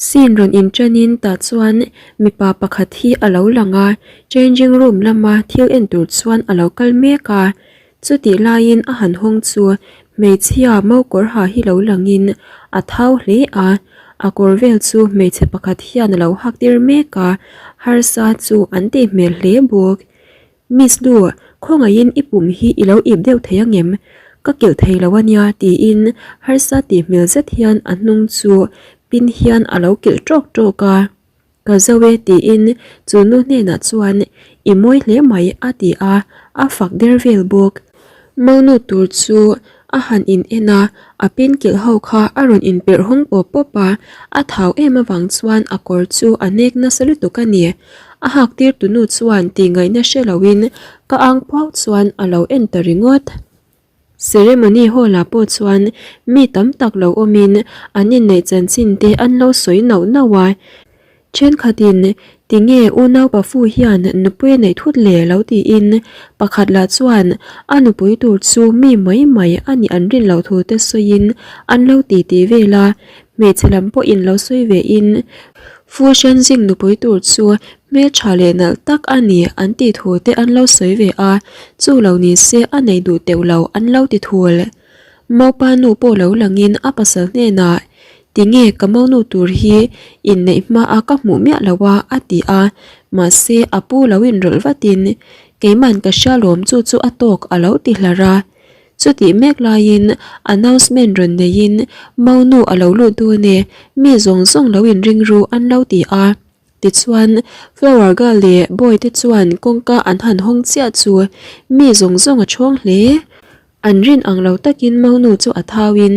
Scene rawn inṭanin tah chuan mipa pakhat hi a lo lang a, changing room lama thil en tur chuan a lo kal mek a. Chutih laiin a han hawng chu hmeichhia mau kawr ha hi lo langin a thau hle a, a kawr vel chu hmeichhe pakhat hian a lo hak tir mek a, harsa chu an tih hmel hle bawk. Miss Lu, khawngaihin i pum hi i lo ip deuh thei angem? Ka kilh thei lo ania tiin harsa tih hmel zet hian a hnung chu pin hian a lo kilh tawk tawk a. Ka zo e tiin chu nu hnenah chuan i mawi hle mai a ti a, a fak der vel bawk. Maunu tur chu a han in en a, a pin kilh ho kha a rawn in perh hawng pawp pawp a, a thau em avang chuan a kawr chu a nek nasa lutuk a ni. A hak tir tunu chuan tih ngaihna hre loin ka ang phuau chuan a lo en ta ringawt. Ceremony hall ah pawh chuan mi tam tak lo awmin an inneih chanchin te an lo sawi nauh nauh a. Thenkhatin tinge unau Pafu hian nupui a neih thut le lo tiin pakhat lah chuan a nupui tur chu mi mai mai a nih an rin loh thu te sawiin an lo ti ti vel a. Hmeichhe lam pawhin lo sawi ve in Fu Shanjing nupui tur chu Hmeltha leh nalh tak a ni an tih thu te an lo sawi ve a, chu lo ni se a nei duh teuh lo an lo ti thul. Maupa nu pawh lo langin a pasal hnenah, Tinge ka maunu tur hi inneih hmaa ka hmuh miah lo a a ti a, mahse a pu lo inrawlh vatin, Keiman ka hria lawm chu chu a tawk a lo ti hlar a. Chutih mek laiin announcement rawn neiin maunu a lo lut dawn e, mi zawng zawng lo inring ru an lo ti a. Tichuan, Flower Girl leh Boy te chuan kawngka an han hawng chiah chu mi zawng zawng a chhawng hle. An rin ang lo takin Maunu chu a thauin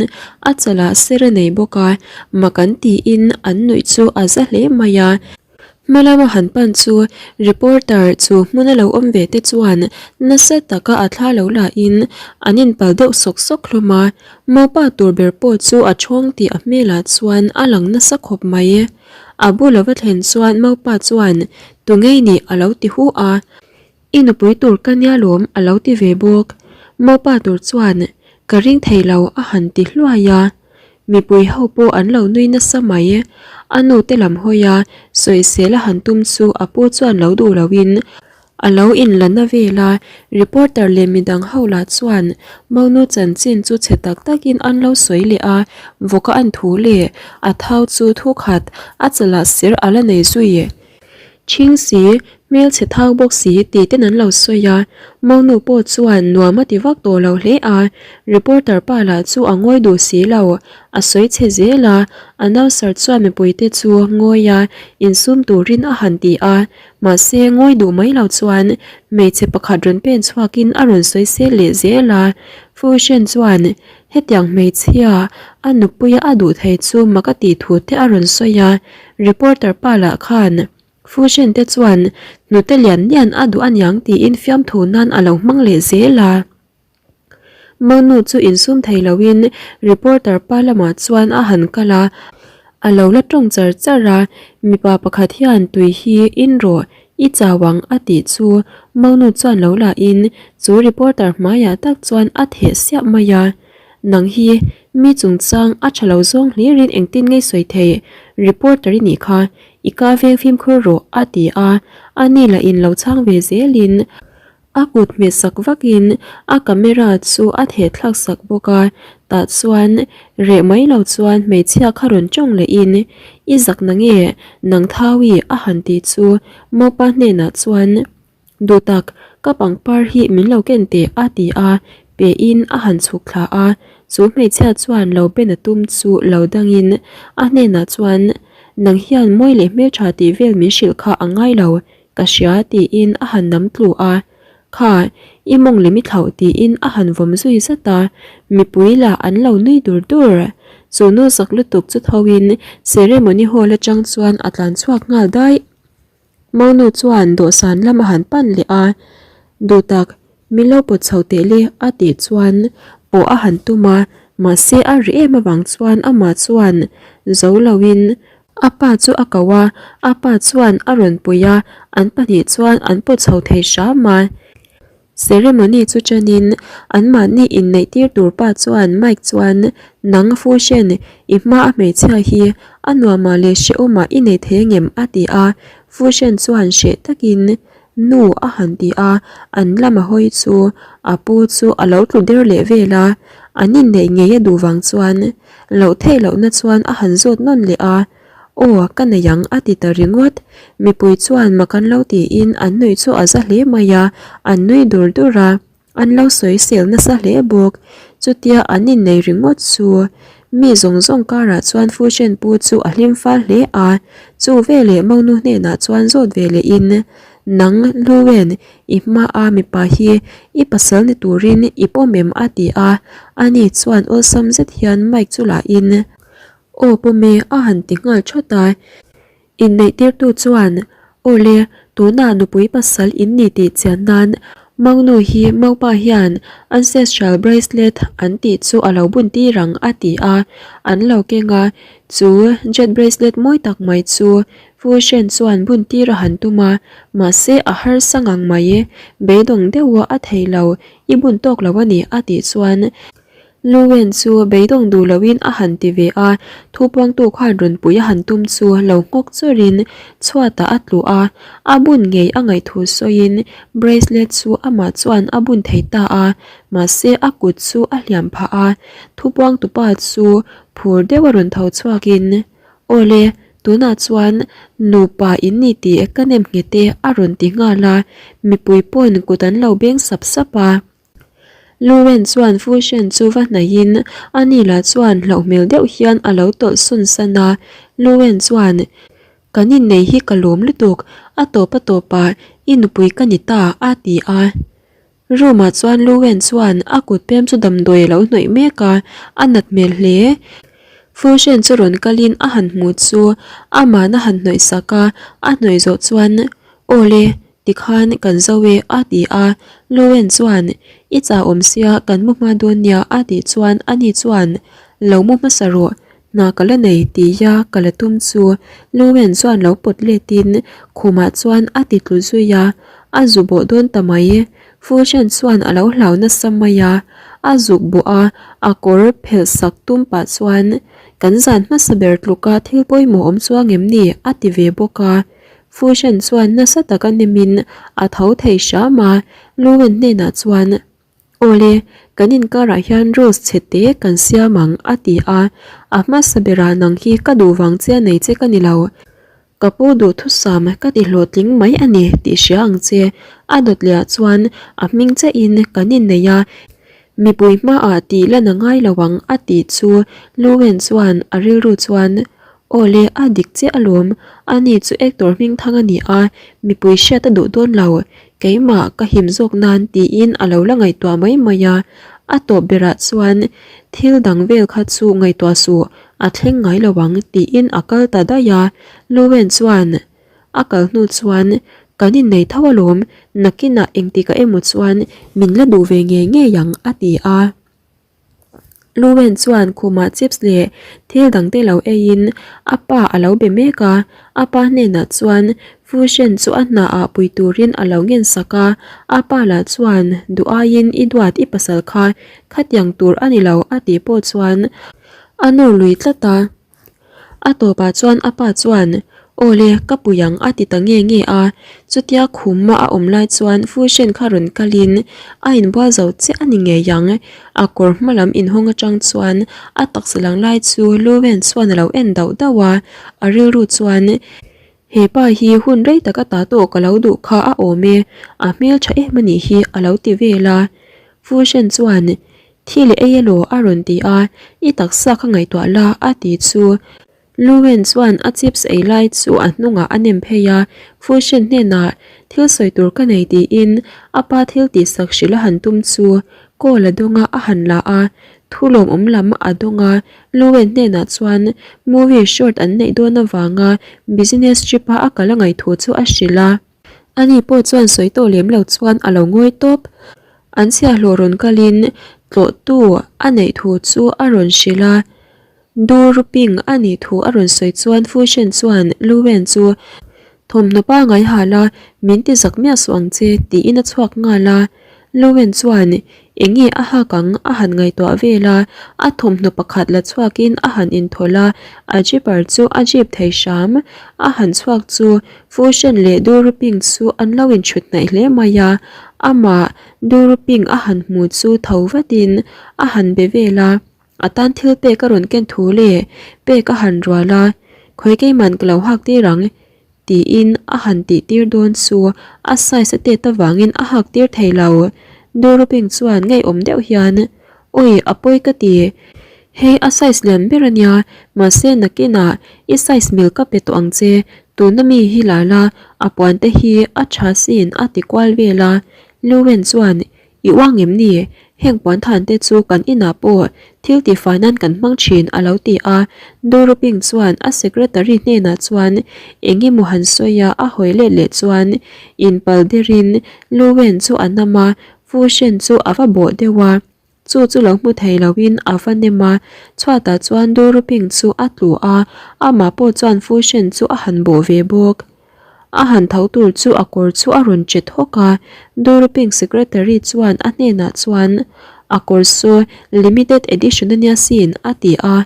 a chalah ser a nei bawk a, mak an tiin an nuih chu a za hle mai a. Hma lama han pan chu reporter chu hmuna lo awm ve te chuan nasa taka a thla lo lahin an inpal deuh sawk sawk hlawm a. Maupa tur ber pawh chu a chhawng tih a hmelah chuan a lang nasa khawp mai. A bul a va thlen chuan Maupa chuan tu ngei nih a lo ti hu a, I nupui tur ka nia lawm a lo ti ve bawk. Maupa tur chuan ka ring thei lo a han ti hluai a, mipui ho pawh an lo nui nasa mai. A nu te lam hawi a, sawisel a han tum chu a pu chuan lo duh loin A lo inla na vel a, reporter leh midang ho lah chuan Maunu chanchin chu chhe tak takin an lo sawi leh a, vawka an thu leh a thau chu thu khat a chalah ser a la nei zui. Chhing si, hmelchhe thau bawk si tih ten an lo sawi a, Maunu pawh chuan nuam a ti vak tawh lo hle a, reporter pa lah chu a ngawi duh si lo, a sawi chhe zel a, announcer chuan mipuite chu ngawi a insum turin a han ti a, Mahse, ngawi duh mai lo chuan hmeichhe pakhat rawn pen chhuakin a rawn sawi sel leh zel a. Fushen chuan hetiang hmeichhia a nupuia a duh thei chu mak a tih thu te a rawn sawi a. Reporter pa lah khan Fushen te chuan hnute lian lian a duh aniang tiin fiamthu nan a lo hmang leh zel a. Monu chu insum thei loin reporter pa lamah chuan a han kal a, a lo la tawng char char a, mipa pakhat hian tui hi in rawh i chau ang a tih chu Monu chuan lo la in chu reporter hmaiah tak chuan a theh siah mai a, Nang hi mi chungchang a tha lo zawng hlirin engtin ngei sawi thei reporter i nih kha, i ka veng fimkhur rawh a ti a, ani lah in lo chhang ve zelin A kut hmeh sak vakin a camera chu a theh thlak sak bawk a, tah chuan reh mai lo chuan hmeichhia kha rawn tawng lehin I zak na nge nang Thaui a han ti chu Maupa hnenah chuan Duhtak ka pangpar hi min lo ken teh a ti a, pein a han chhuk thla a, chu hmeichhia chuan lo ben a tum chu lo dangin a hnenah chuan Nang hian mawi leh hmeltha tih vel min hrilh kha a ngai lo Ka hria tiin a han nam tlu a, Kha, i mawng lem i thlauh tiin a han vawm zui zat a, mipui lah an lo nui dur dur. Chu nu zak lutuk chu tho in ceremony hall atang chuan a tlan chhuak nghal daih. Maunu chuan dawhsan lam a han pan leh a, Duhtak, min lo pawt chho teh le a tih chuan pawh a han tum a, mahse a ri em avang chuan amah chuan zo lo in A pa chu a ko a, a pa chuan a rawn pui a, an pahnih chuan an pawt chho thei hram a. Ceremony chu ṭanin anmahni inneih tir tur pa chuan mic chuan Nang Fushen, i hma a hmeichhia hi a nuamah leh hrehawmah i nei thei angem? a ti a. Fushen chuan hreh takin Nu a han ti a, an lam a hawi chu a pu chu a lo tlu der leh vel a, an inneih ngei a duh vang chuan loh theih lohna chuan a han zawt nawn leh a. Aw, ka nei ang a ti ta ringawt. Mipui chuan mak an lo tiin an nuih chu a za hle mai a, an nui dur dur a, an lo sawisel nasa hle bawk. Chutia an innei ringawt chu mi zawng zawng karah chuan Fushen pu chu a hlim fal hle a, chu veleh Monu hnenah chuan zawt ve lehin, Nang, Luwen, i hmaa mipa hi i pasal ni turin i pawm em? a ti a, ani chuan awlsam zet hian mic chu lahin, Aw pawme a han ti nghal thawt a, inneihtirtu chuan Aw le, tunah nupui pasal in ni tih chian nan Maunu hi Maupa hian ancestral bracelet an tih chu a lo bun tir ang a ti a, an lo keng a, chu jade bracelet mawi tak mai chu Fushen chuan bun tir a han tum a, mahse a harsa ngang mai, beidawng deuh a thei lo, i bun tawk lo a ni a tih chuan Luwen chu beidawng duh loin a han ti ve a, thupuangtu khan rawn pui a han tum chu lo nghawk chawrin chhuatah a tlu a, a bun ngei a ngaihthu sawiin bracelet chu amah chuan a bun thei ta a, mahse a kut chu a hliam phah a, thupuangtupa chu phur deuh a rawn tho chhuakin Awle, tunah chuan nupa in ni tih ka nem nghet e a rawn ti nghal a, mipui pawn kut an lo beng sap sap a. Luwen chuan Fushen chu va hnaihin a ni lah chuan hlauh hmel deuh hian a lo tawlh sun san a. Luwen chuan, Kan innei hi ka lawm lutuk, a tawp a tawpah i nupui ka ni ta, a ti a. Room ah chuan Luwen chuan a kut pem chu damdawi a lo hnawih mek a, a nat hmel hle. Fushen chu rawn kalin a han hmu chu ama'n a han hnawih sak a, a hnawih zawh chuan, Awle, Tikhan kan zo e a ti a, Lowen chuan I chah awm sia kan mu hma dawn nia a tih chuan ani chuan Lo mu hmasa rawh, hna ka la nei tia ka la tum chu Lowen chuan lo pawt letin khumah chuan a ti tlu zui a, a zu bawh dawn ta mai. Fushen chuan a lo hlau nasa mai a, a zuk bawh a, a kawr phelh sak tum pah chuan Kan zan hmasa ber tluka thil pawimawh awm chuang em ni? a ti ve bawk a. Fushen chuan nasa taka nemin a tho thei hram a, Luwen hnenah chuan, Awle, kan inkarah hian rules chhe te kan siam ang, a ti a. A hmasa berah nang hi ka duh vang che a nei che ka ni lo. Ka pu duhthusam ka ti hlawhtling mai a ni tih hria ang che. A dawt lehah chuan a hming chiahin kan innei a, mipui hmaah tih lan a ngai lo ang, a tih chu Luwen chuan a rilru chuan, Aw le, a dik chiah alawm. Ani chu actor hmingthang a ni a, mipui hriat a duh dawn lo. Keimah ka him zawk nan tiin a lo la ngaihtuah mai mai a. A tawp berah chuan thil dang vel kha chu ngaihtuah suh, a thleng ngai lo ang tiin a kal ta daih a. Luwen chuan a kal hnu chuan kan innei tho alawm, nakinah engtikah emaw chuan min la duh ve ngei ngei ang a ti a. Luwen chuan khumah chips leh thil dangte lo eiin a pa a lo be mek a, a pa hnenah chuan Fushen chu a hnaah pui turin a lo ngen sak a, a pa lah chuan duh aiin i duat i pasal kha khatiang tur a ni lo a tih pawh chuan a nawr lui tlat a. A tawpah chuan a pa chuan, Aw le, ka pui ang a ti ta nge nge a. Chutia khum a a awm lai chuan Fushen kha rawn kalin a inbual zo chiah a ni ngei ang. A kawr hma lam inhawng atang chuan a taksa lang lai chu Luwen chuan a lo en dauh dauh a, a rilru chuan, He pa hi hun rei tak ata tawh ka lo duh kha a awm e, a hmeltha em a nih hi a lo ti vel a. Fushen chuan, Thil i ei elaw? a rawn ti a, I taksa kha ngaihtuah la a ti chu. Luwen chuan a chips ei lai chu a hnungah a nem phei a, Fushen hnenah thil sawi tur ka nei tiin a pa thil tihsak hrilh a han tum chu call a dawng a, a han la a, thu lawmawm lam a dawng a, Luwen hnenah chuan movie short an neih dawn avanga business trip a a kal a ngaihthu chu a hrilh a. Ani pawh chuan sawi tawh lem lo chuan a lo ngawi tawp. An chhiahhlawh rawn kalin tlawhtu a neih thu chu a rawn hrilh a, Du Ruping a nih thu a rawn sawi chuan Fushen chuan Luwen chu thawmhnaw pangai hal a, min ti zak miah suh ang che tiin a chhuak nghal a. Lowen chuan eng nge a hak ang a han ngaihtuah vel a, a thawmhnaw pakhat la chhuakin a han inthawlh a, a jeeper chu a jeep thei hram. A han chhuak chu Fushen leh Duruping chu an lo inchhut hnaih hle mai a, amah Duruping a han hmu chu tho vatin a han be vel a. A tan thil pek a rawn ken thu leh pek a han rual a, Khawi keiman ka lo hak tir ang tiin a han tih tir dawn chu a size a tet avangin a hak tir thei lo. Duruping chuan ngeiawm deuh hian, Awi, a pawi ka ti. Hei a size lian ber a nia, mahse nakinah i size mil ka pe tawh ang che, tuna mi hi la la, a puan te hi a tha sin a ti kual vel a. Luwen chuan, I uang em ni? Heng puan than te chu kan inah pawh thil tihfai nan kan hmang thin a lo ti a. Doruping chuan a secretary hnenah chuan eng emaw han sawi a, a hawi let leh chuan inpal derin Luwen chu a nam a, Fushen chu a va bawh deuh a. Chu chu lo hmu thei loin a va nem a, chhuatah chuan Doruping chu a tlu a, amah pawh chuan Fushen chu a han bawh ve bawk. A han tho tur chu a kawr chu a rawn che thawk a, Doruping secretary chuan a hnenah chuan, A kawr saw limited edition a nia sin, a ti a.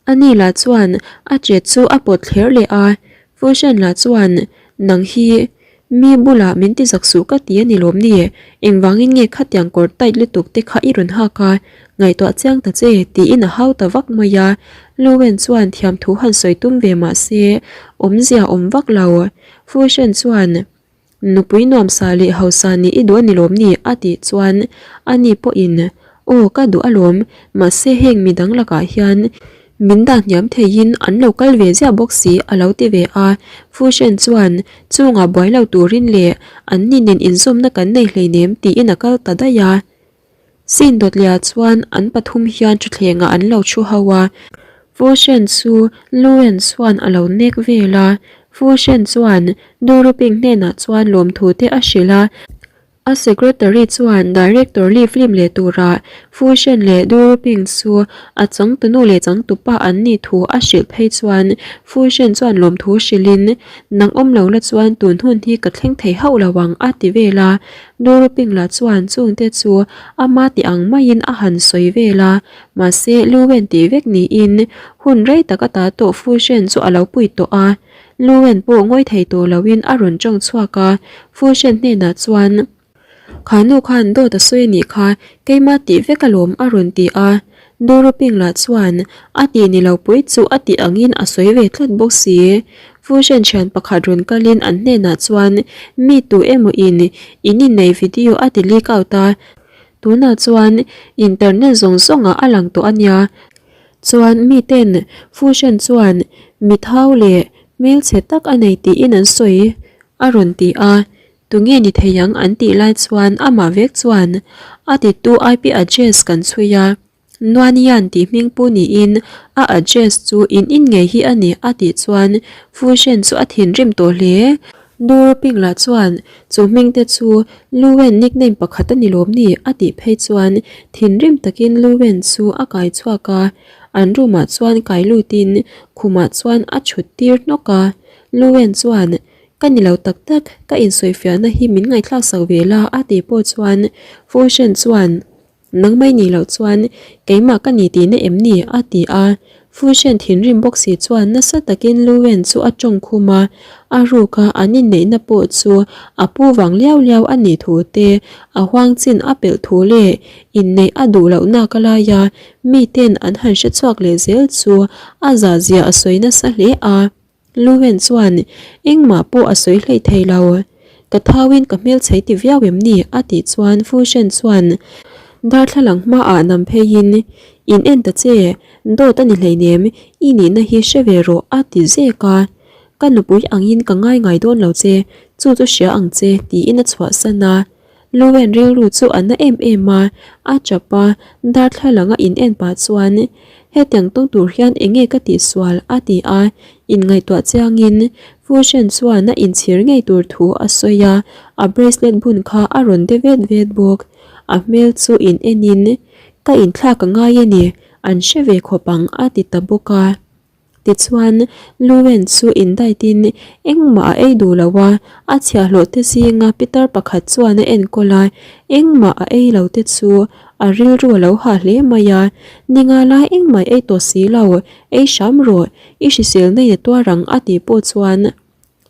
Ani lah chuan a chet chu a pawt thler leh a, Fushan lah chuan, Nang hi Mi bulah min ti zak suh ka ti a ni lawm ni? Engvangin nge khatiang kawr tight lutuk te kha i rawn hak a? Ngaihtuah chiang ta che, tiin a hau ta vak mai a. Lowen chuan thiamthu han sawi tum ve mah se, awmzia awm vak lo. Fushen chuan, Nupui nuamsa leh hausa nih i duh a ni lawm ni? a tih chuan ani pawhin, Aw, ka duh alawm, mahse heng midang lakah hian Min dah hniam theiin an lo kal ve ziah bawk si a lo ti ve a. Fushen chuan chungah buai lo turin leh an ni nen inzawmna kan nei hleinem tiin a kal ta daih a. Sin dawtliah chuan an pathum hian thutthlengah an lo thu ho a. Fushen chu Luen chuan a lo nek vel a. Fushen chuan Duruping hnenah chuan lawmthu te a hrilh a. A secretary chuan director Lee film leh tura Fushen leh Duruping chu a changtunu leh changtupa an nih thu a hrilh phei chuan Fushen chuan lawmthu hrilhin, Nang awm lo la chuan tun hun hi ka thleng thei hauh lo ang a ti vel a. Duruping lah chuan chungte chu ama ti ang maiin a han sawi vel a, mahse Luwen tih vek niin hun rei tak ata tawh Fushen chu a lo pui tawh a. Luwen pawh ngawi thei tawh loin a rawn tawng chhuak a, Fushen hnenah chuan, Kha nu khan dawt a sawi a nih kha, keimah tih vek alawm a rawn ti a. Doruping lah chuan a tih ni lo pui chu a tih angin a sawi ve tlat bawk si. Fushen thian pakhat rawn kalin an hnenah chuan, Mi tu emaw in in innei video a ti leak out a, tunah chuan internet zawng zawngah a lang tawh a nia. Chuan miten Fushen chuan mi thau leh hmelchhe tak a nei tiin an sawi a rawn ti a, tunge ni thei ang an tih lai chuan amah vek chuan a titu IP address kan chhui a, Nuanian tih hming pu niin a address chu in in ngei hi a ni a tih chuan Fushen chu a thinrim tawh hle. Duruping lah chuan chu hming te chu Luwen nickname pakhat a ni lawm ni a tih phei chuan thinrim takin Luwen chu a kai chhuak a, an room ah chuan kai lutin khumah chuan a chhut tir hnawk a. Luwen chuan Ka ni lo tak tak, ka insawifiahna hi min ngaihthlak sak ve la a tih pawh chuan Fushen chuan Nang mai nih loh chuan keimah ka ni tihna em ni? a ti a. Fushen thinrim bawk si chuan nasa takin Luwen chu a tawng khum a, a ruka an inneihna pawh chu a pu vang liau liau a nih thu te, a huang chin a pelh thu leh inneih a duh loh nak alaia miten an han hre chhuak leh zel chu a zahzia a sawi nasa hle a. Luwen chuan engmah pawh a sawi hleih thei lo. Ka thauin ka hmelchhei ti viau em ni? a tih chuan Fushen chuan darthlalang hmaah nam pheiin, In en ta che, dawt a ni hleinem, i nihna hi hre ve rawh a ti zek a. Ka nupui angin ka ngai ngai dawn lo che, chu chu hria ang che tiin a chhuahsan a. Luwen rilru chu a na em em a, a chap a, darthlalang a in en pah chuan, Hetiang tawng tur hian eng nge ka tihsual? a ti a, inngaihtuah chiangin Fushen chuan a inchhir ngei tur thu a sawi a, a bracelet bun kha a rawn de vet vet bawk. A hmel chu in enin, Ka inthlak a ngai a ni, an hre ve khawp ang a ti ta bawk a. Tichuan, Luwen chu indaitin engmah a ei duh lo a, a chhiahhlawh te zinga pitar pakhat chuan a enkawl a, engmah a ei lo te chu a rilru a lo hah hle mai a, Ninga lai engmah ei tawh si lo, ei hram rawh, i hriselna in a tuar ang a tih pawh chuan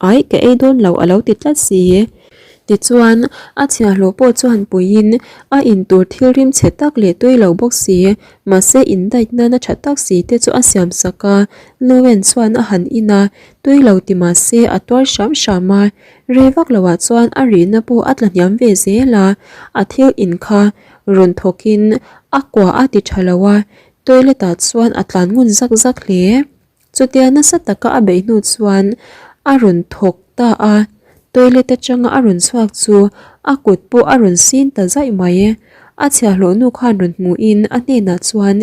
Ai, ka ei dawn lo a lo ti tlat si. Tichuan, a chhiahhlawh pawh chuan puiin a in tur thil rim chhe tak leh tui lo bawk si, mahse indait nana tha tak si te chu a siam sak a. Luwen chuan a han in a, tui lo ti mahse a tuar hram hram a. Rei vak loah chuan a rihna pawh a tla hniam ve zel a, a thil in kha rawn thawkin a kua a ti tha lo a, toilet ah chuan a tlan ngun zak zak hle. Chutia nasa taka a beih hnu chuan a rawn thawk ta a, toilet atanga a rawn chhuak chu a kut pawh a rawn sin ta zaih mai. A chhiahhlawh nu khan rawn hmuhin a hnenah chuan,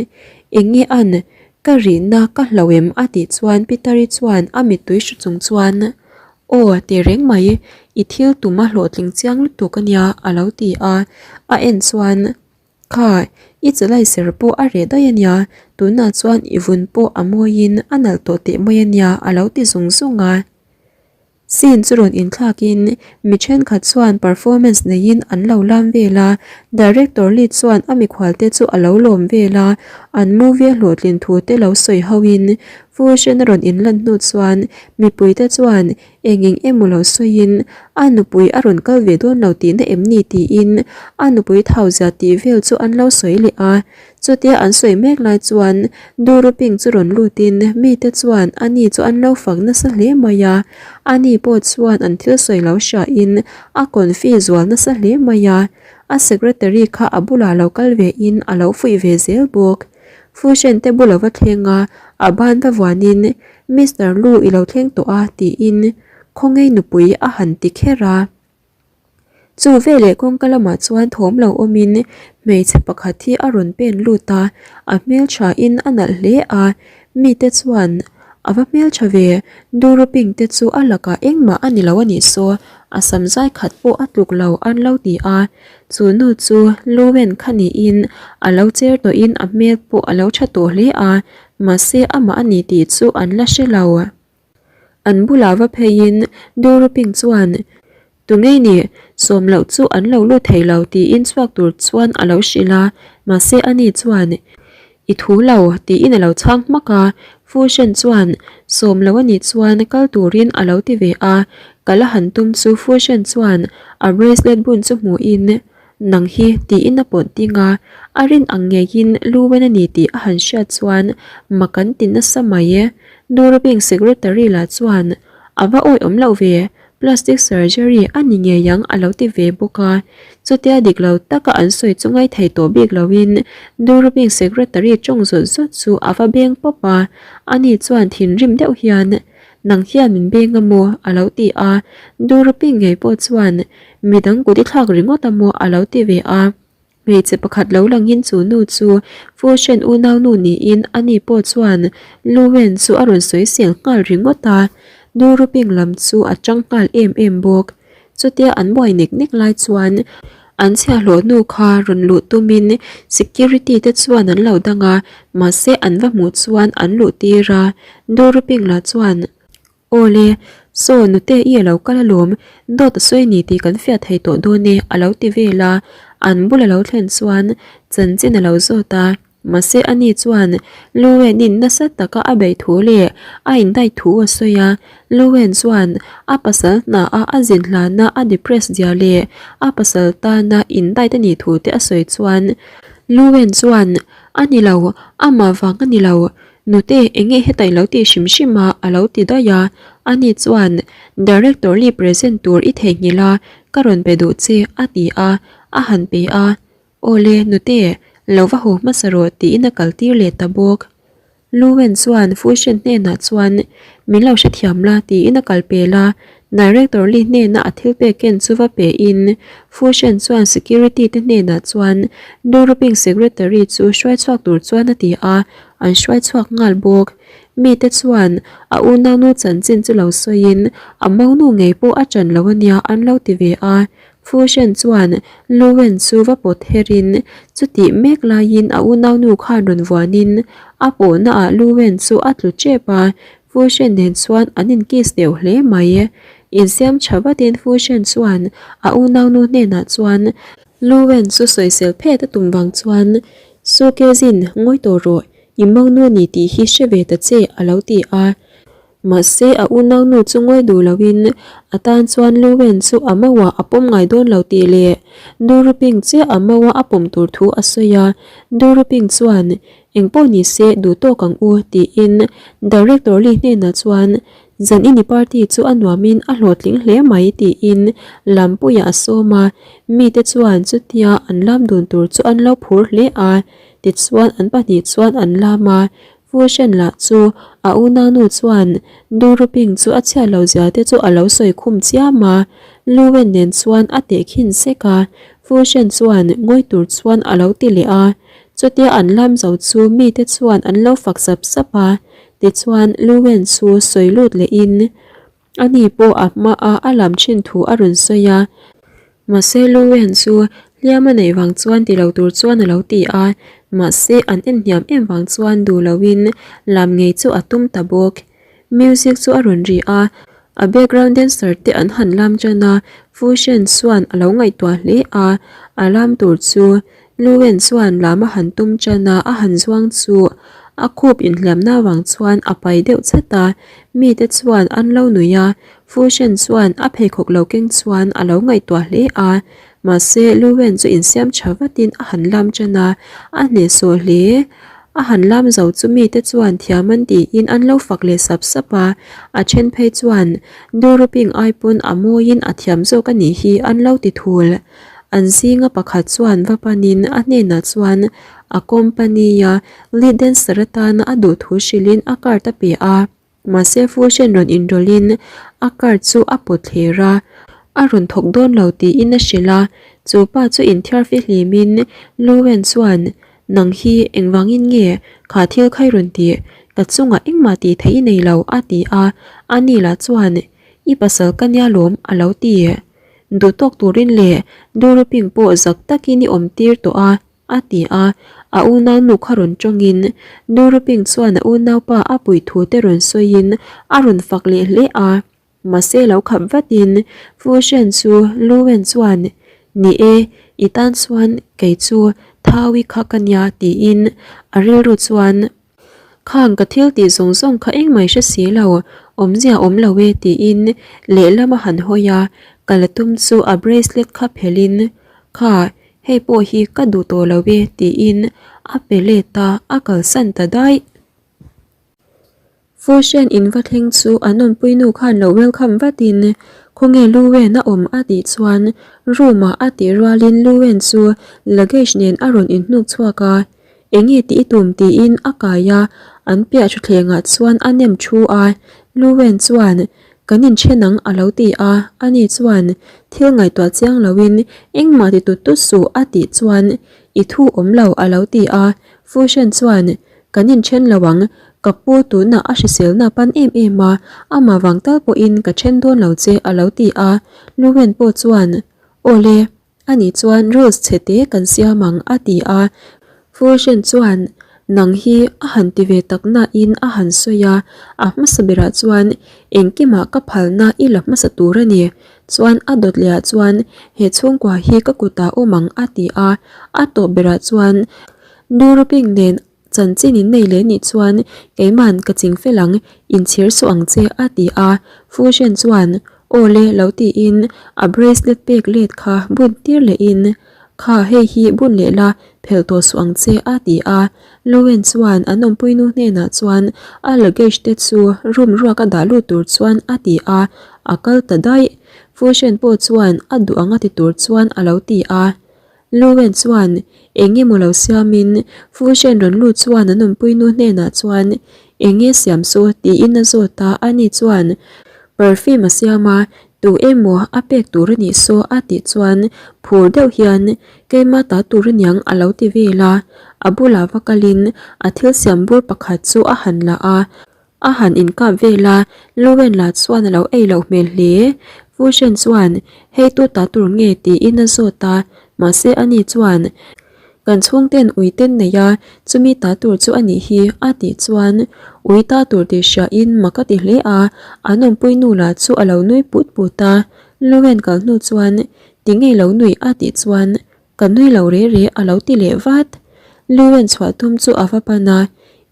Eng nge an, ka rihna ka hlo em? a tih chuan Pitari chuan a mittui hru chung chuan, Aw, ti reng mai, i thil tum a hlawhtling chiang lutuk a nia a lo ti a, a en chuan, Kha, i chalai ser pawh a reh daih a nia, tunah chuan i vun pawh a mawiin a nalh tawh teh mai a nia a lo ti zung zung a. Scene chu rawn inthlakin mi thenkhat chuan performance neiin an lo lam vel a, director lead chuan a mikhual te chu a lo lawm vel a, an movie a hlawhtlin thu te lo sawi hoin Fusion a rawn inlan hnu chuan mipui te chuan Eng eng emaw lo sawiin a nupui a rawn kal ve dawn lo tihna em ni tiin a nupui thau zia tih vel chu an lo sawi leh a. Chutia an sawi mek lai chuan Duruping chu rawn lutin mite chuan ani chu an lo fak nasa hle mai a. Ani pawh chuan an thil sawi lo hriain a confi zual nasa hle mai a. A secretary kha a bulah lo kal vein a lo fuih ve zel bawk. Fushen te bula va thleng a, a ban va vuanin Mister Lu i lo thleng tawh a tiin khawngei nupui a han ti kher a. Chu veleh kawngka lamah chuan thawm lo awmin hmeichhe pakhat hi a rawn pen lut a, a hmelthain a nalh hle a, mite chuan a va hmeltha ve, Duruping te chu a lakah engmah a ni lo a nih saw, a sam zai khat pawh a tluk lo an lo ti a, chu nu chu Luwen kha niin a lo cher tawhin a hmel pawh a lo tha tawh hle a, Mahse amah a ni tih chu an la hre lo. An bulah va pheiin Duruping chuan, Tungei ni, sawm loh chu an lo lut thei lo tiin chhuak tur chuan a lo hrilh a, mahse ani chuan, I thu lo tiin a lo chhang hmak a, Fushen chuan, Sawm loh a nih chuan kal turin a lo ti ve a, kal a han tum chu Fushen chuan a bracelet bun chu hmuhin, Nang hi tiin a pawt ding a, a rin ang ngeiin Luwen a ni tih a han hriat chuan mak an ti nasa mai e. Durabing secretary lah chuan a va awihawm loh ve, plastic surgery a ni ngei ang a lo ti ve bawk a. Chutia dik lo taka an sawi chu ngaithei tawh bik loin Durabing secretary tawng zawt zawt chu a va beng pawp a, ani chuan thinrim deuh hian Nang hian min beng a maw? a lo ti a, Durabing ngei pawh chuan Midang kut i thlak ringawt a maw a lo ti ve a. Hmeichhe pakhat lo langin chu nu chu Fushen unaunu niin ani pawh chuan Luwen chu a rawn sawi sel nghal ringawt a. Nu Ruping lam chu a tang nghal em em bawk. Chutia an buai nek nek lai chuan an chhiahhlawh nu kha rawn luh tumin security te chuan an lo dang a, mahse an va hmuh chuan an luh tir a. Nu Ruping lah chuan. Awle, saw nute i a lo kal alawm, dawt a sawi ni tih kan fiah thei tawh dawn e a lo ti vel a, an bul a lo thlen chuan chanchin a lo zawt a, mahse ani chuan Luwen-in nasa taka a beih thu leh a indaih thu a sawi a, Luwen chuan a pasal hna a a zin hlana a depress zia leh a pasal tana indait a nih thu te a sawi chuan Luwen chuan a ni lo, amah vang a ni lo, Nute, enge heta i lo tih hrim hrim a? a lo ti daih a. Ani chuan, Director Lee present tur i theihnghilh a, ka rawn pe duh che, a ti a, a han pe a. Awle, nute, lo va haw hmasa rawh tiin a kaltir leh ta bawk. Luwen chuan Fuishen hnenah chuan, Min lo hrethiam la, tiin a kal pel a. Director Lee hnena a thil pek ken chu va pe in, Fushen chuan security te hnenah chuan Duruping secretary chu hruai chhuak tur chuan a ti a, an hruai chhuak nghal bawk. Mite chuan a unaunu chanchin chu lo sawiin a monu ngei pawh a ṭan lo ania an lo ti ve a. Fushen chuan Luwen chu va pawt her in, chutih mek laiin a unaunu khan rawn vuanin. A pawhna ah Luwen chu a tlu tep a, Fushen nen chuan an in kiss deuh hle mai. Insiam tha vatin Fushen chuan a unaunu hnenah chuan Luwen chu sawisel phet a tum vang chuan Sukezin ngawi tawh rawh, i mangnu a ni tih hi hre ve ta che a lo ti a. Mahse a unaunu chu ngawi duh loin a tan chuan Luwen chu a mauah a pawm ngai dawn lo tih leh Duruping chiah a mauah a pawm tur thu a sawi a. Duruping chuan Engpawh ni se duh tawk ang u tiin Director Lee hnenah chuan Zan ini party chu a nuamin a hlawhtling hle mai tiin lampuiah a sawm a, mite chuan chutia an lam dun tur chu an lo phur hle a, tichuan an pahnih chuan an lam a, Fushen lah chu a unaunu chuan Duruping chu a chhiat lo zia te chu a lo sawi khum chiam a, Luwen nen chuan a tehkhin sek a, Fushen chuan ngawi tur chuan a lo ti leh a, chutia an lam zo chu mite chuan an lo fak sap sap a, Tichuan, Luwen chu sawi lut lehin ani pawh a hmaa a lam thin thu a rawn sawi a. Mahse, Luwen chu hliam a neih vang chuan ti lo tur chuan a lo ti a, mahse an en hniam em vang chuan duh loin lam ngei chu a tum ta bawk. Music chu a rawn ri a, a background dancer te an han lam tan a, Fushen chuan a lo ngaihtuah hle a, a lam tur chu Luwen chuan lam a han tum tan a, a han zuang chu a khup inhliamna vang chuan a pai deuh chat a, mite chuan an lo nuih a, Fushen chuan a pheikhawk lo keng chuan a lo ngaihtuah hle a, mahse Luwen chu insiam tha vatin a han lam tan a, a hnehsawh hle. A han lam zo chu mite chuan thiam an tiin an lo fak leh sap sap a, a then phei chuan Duruping ai pawn a mawiin a thiam zawk a nih hi an lo ti thul. An zinga pakhat chuan va panin a hnenah chuan a company-a lead dancer atana a duh thu hrilhin a card a pe a. Mahse Fushen rawn inrawlhin a card chu a pawt thler a, a rawn thawk dawn lo tiin a hrilh a. Chu pa chu inthiar fihlimin Luwen chuan, Nang hi engvangin nge kha thil kha i rawn tih? Ka chungah engmah tih theih i nei lo a ti a. Ani lah chuan, I pasal ka nia lawm a lo ti. Duh tawk turin leh Duruping pawh zak takin i awm tir tawh a, a ti a. A unaunu kha rawn tawngin Duruping chuan a unaupa a puih thu te rawn sawiin a rawn fak leh hle a. Mahse lo khap vatin Fushen chu Luwen chuan, Ni e, i tan chuan kei chu Thaui kha ka nia tiin a rilru chuan Khang ka thil tih zawng zawng kha engmah i hre si lo, awmzia awm lo e tiin lehlam a han hawi a, ka la tum chu a bracelet kha phelhin Kha, hei pawh hi ka duh tawh lo e tiin a pe let a, a kalsan ta daih. Foshen in va thleng chu an awmpui nu khan lo welcome vatin khawnge Luwen a awm a tih chuan room ah a tih rualin Luwen chu luggage nen a rawn inhnuk chhuak a, enge tih i tum tiin a kai a, an piah thutthleng ah chuan a nem thu a, Luwen chuan kan inthen ang a lo ti a, ani chuan thil ngaihtuah chiang loin engmah ti tut tut suh a tih chuan i thu awm lo a lo ti a, Foshen chuan Kan inthen lo ang, ka pu tunah a hriselna pan em em a, amah vang tal pawhin ka then dawn lo che a lo ti a, Luwen pawh chuan, Awle, ani chuan rules chhe te kan siam ang a ti a, Fushen chuan, Nang hi a han ti ve tak nain a han sawi a, a hmasa berah chuan engkimah ka phalna i la hmasa tur a ni, chuan a dawt lehah chuan he chhungkua hi ka kutah awm ang a ti a, a tawp berah chuan Duruping nen chanchin in nei leh nih chuan keiman ka ching fel ang, inchhir suh ang che a ti a, Fushen chuan aw le lo tiin a bracelet pek let kha bun tir lehin kha hei hi bun leh la phelh tawh suh ang che a ti a, Lowen chuan an awmpuinu hnenah chuan a luggage te chu room ruak a dah lut tur chuan a ti a, a kal ta daih. Fushen pawh chuan a duh ang a ti tur chuan a lo ti a. Luwen chuan eng emaw lo siamin Fushen rawn lut chuan an awmpuinu hnenah chuan eng nge siam chu tiin a zawt a, ani chuan perfume a siam a, tu emaw a pek tur a nih saw a tih chuan phur deuh hian keima ta tur aniang a lo ti vel a, a bulah va kalin a thil siam bur pakhat chu a han la a. A han inkap vel a, Lowen lah chuan a lo ei loh hmel hle. Fushen chuan, Hei tu ta tur nge? tiin a zawt a, mahse ani chuan, Kan chhungten ui ten nei a, chumi ta tur chu a nih hi a tih chuan ui ta tur tih hriain mak a ti hle a, an awmpui nu lah chu a lo nui put put a. Luwen kal hnu chuan Ti ngei lo nui a tih chuan ka nui lo re re a lo ti leh vat. Luwen chhuah tum chu a va pan a,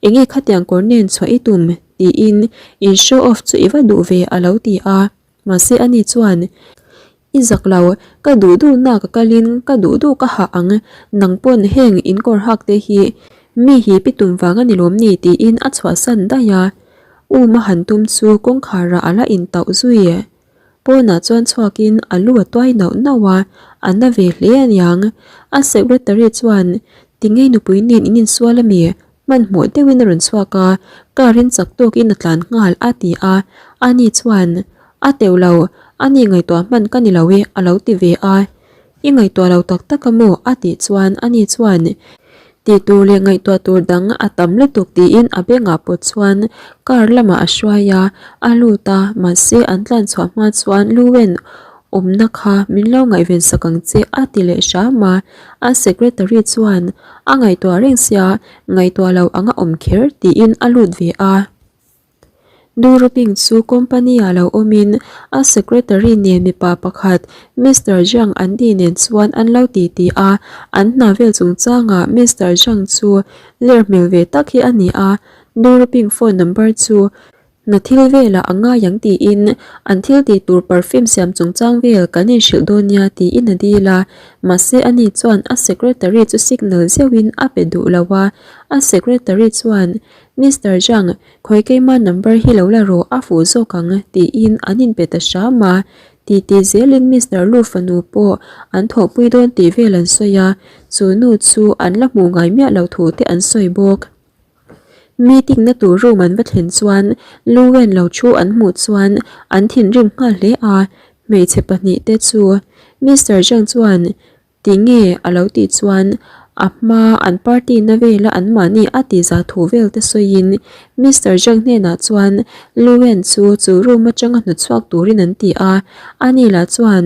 Enge khatiang kawr nen chhuah i tum? tiin in show off chu i va duh ve a lo ti a. Mahse ani chuan, I zak lo, ka duh duh na ka kalin ka duh duh ka hah ang, nang pawn heng in kawr hak te hi mi hi pi tum vang a ni lawm ni tiin a chhuahsan daih a. Um a han tum chu kawngkhar ah a la intauh zui. Pawnah chuan chhuakin a lu a tuai nauh nauh a, a na ve hle aniang. A secretary chuan, Tingei nupui nen in insual ami? Hmanhmawh deuhin a rawn chhuak a, car in chak tawkin a tlan nghal a ti a, ani chuan, A teuh lo, ani ngaihtuah hman ka ni lo e a lo ti ve a. I ngaihtuah lo tak tak a maw? a tih chuan ani chuan, Tih tur leh ngaihtuah tur dang a tam lutuk tiin a bengah pawt chuan car lamah a hruai a, a lut a, mahse an tlan chhuah hma chuan Luwen awmna kha min lo ngaihven sak ang che a ti leh hram a, a secretary chuan a ngaihtuah reng sia ngaihtuah lo anga awm kher tiin a lut ve a. Duruping chu company ah lo awmin a secretary nen mipa pakhat Mister Zhang an tih nen chuan an lo ti ti a, an hna vel chungchangah Mister Zhang chu ler hmel ve tak hi a ni a, Duruping phone number chu hna thil velah a ngai ang tiin an thil tih tur perfume siam chungchang vel kan inhrilh dawn nia tiin a dil a, mahse ani chuan a secretary chu signal zeuhin a pe duh lo a, a secretary chuan Mister Zhang, khawi keima number hi lo la rawh a fuh zawk ang tiin an inpe ta hram a, titi zelin Mister Lu fanu pawh an thawhpui dawn tih vel an sawi a, chu nu chu an la hmuh ngai miah lo thu te an sawi bawk. Meeting na tur room an va thlen chuan Lu Wen lo thu an hmuh chuan an thinrim nghal hle a, hmeichhe pahnih te chu Mister Zhang chuan Tinge a lo tih chuan a hma an party na vela an mahni a ti za thu vel te sawiin Mister Zhang hnenah chuan Luwen chu chu room atanga hnawtchhuak turin an ti a, ani lah chuan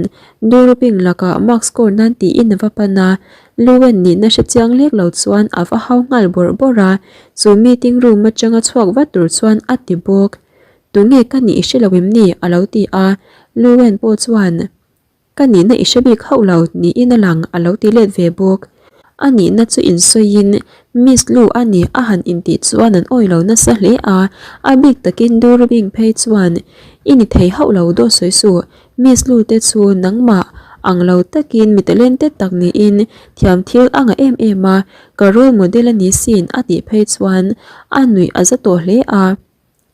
Duruping lakah mark score nan tiin a va pan a, Luwen nihna hre chiang lek lo chuan a va hau nghal bawrh bawrh a, chu meeting room atanga chhuak vat tur chuan a ti bawk. Tunge ka nih i hre lo em ni? a lo ti a, Luwen pawh chuan. Ka nihna i hre bik hauh lo niin a lang a lo ti let ve bawk. A nihna chu insawiin Miss Lu a ni a han intih chuan an awi lo nasa hle a, a bik takin Durubing phei chuan I ni thei hauh lo dawt sawi suh, Miss Lu te chu nangmah ang lo takin mi talented tak niin thiam thil a ngah em em a, ka role model a ni sin a tih phei chuan a nuih a za tawh hle a.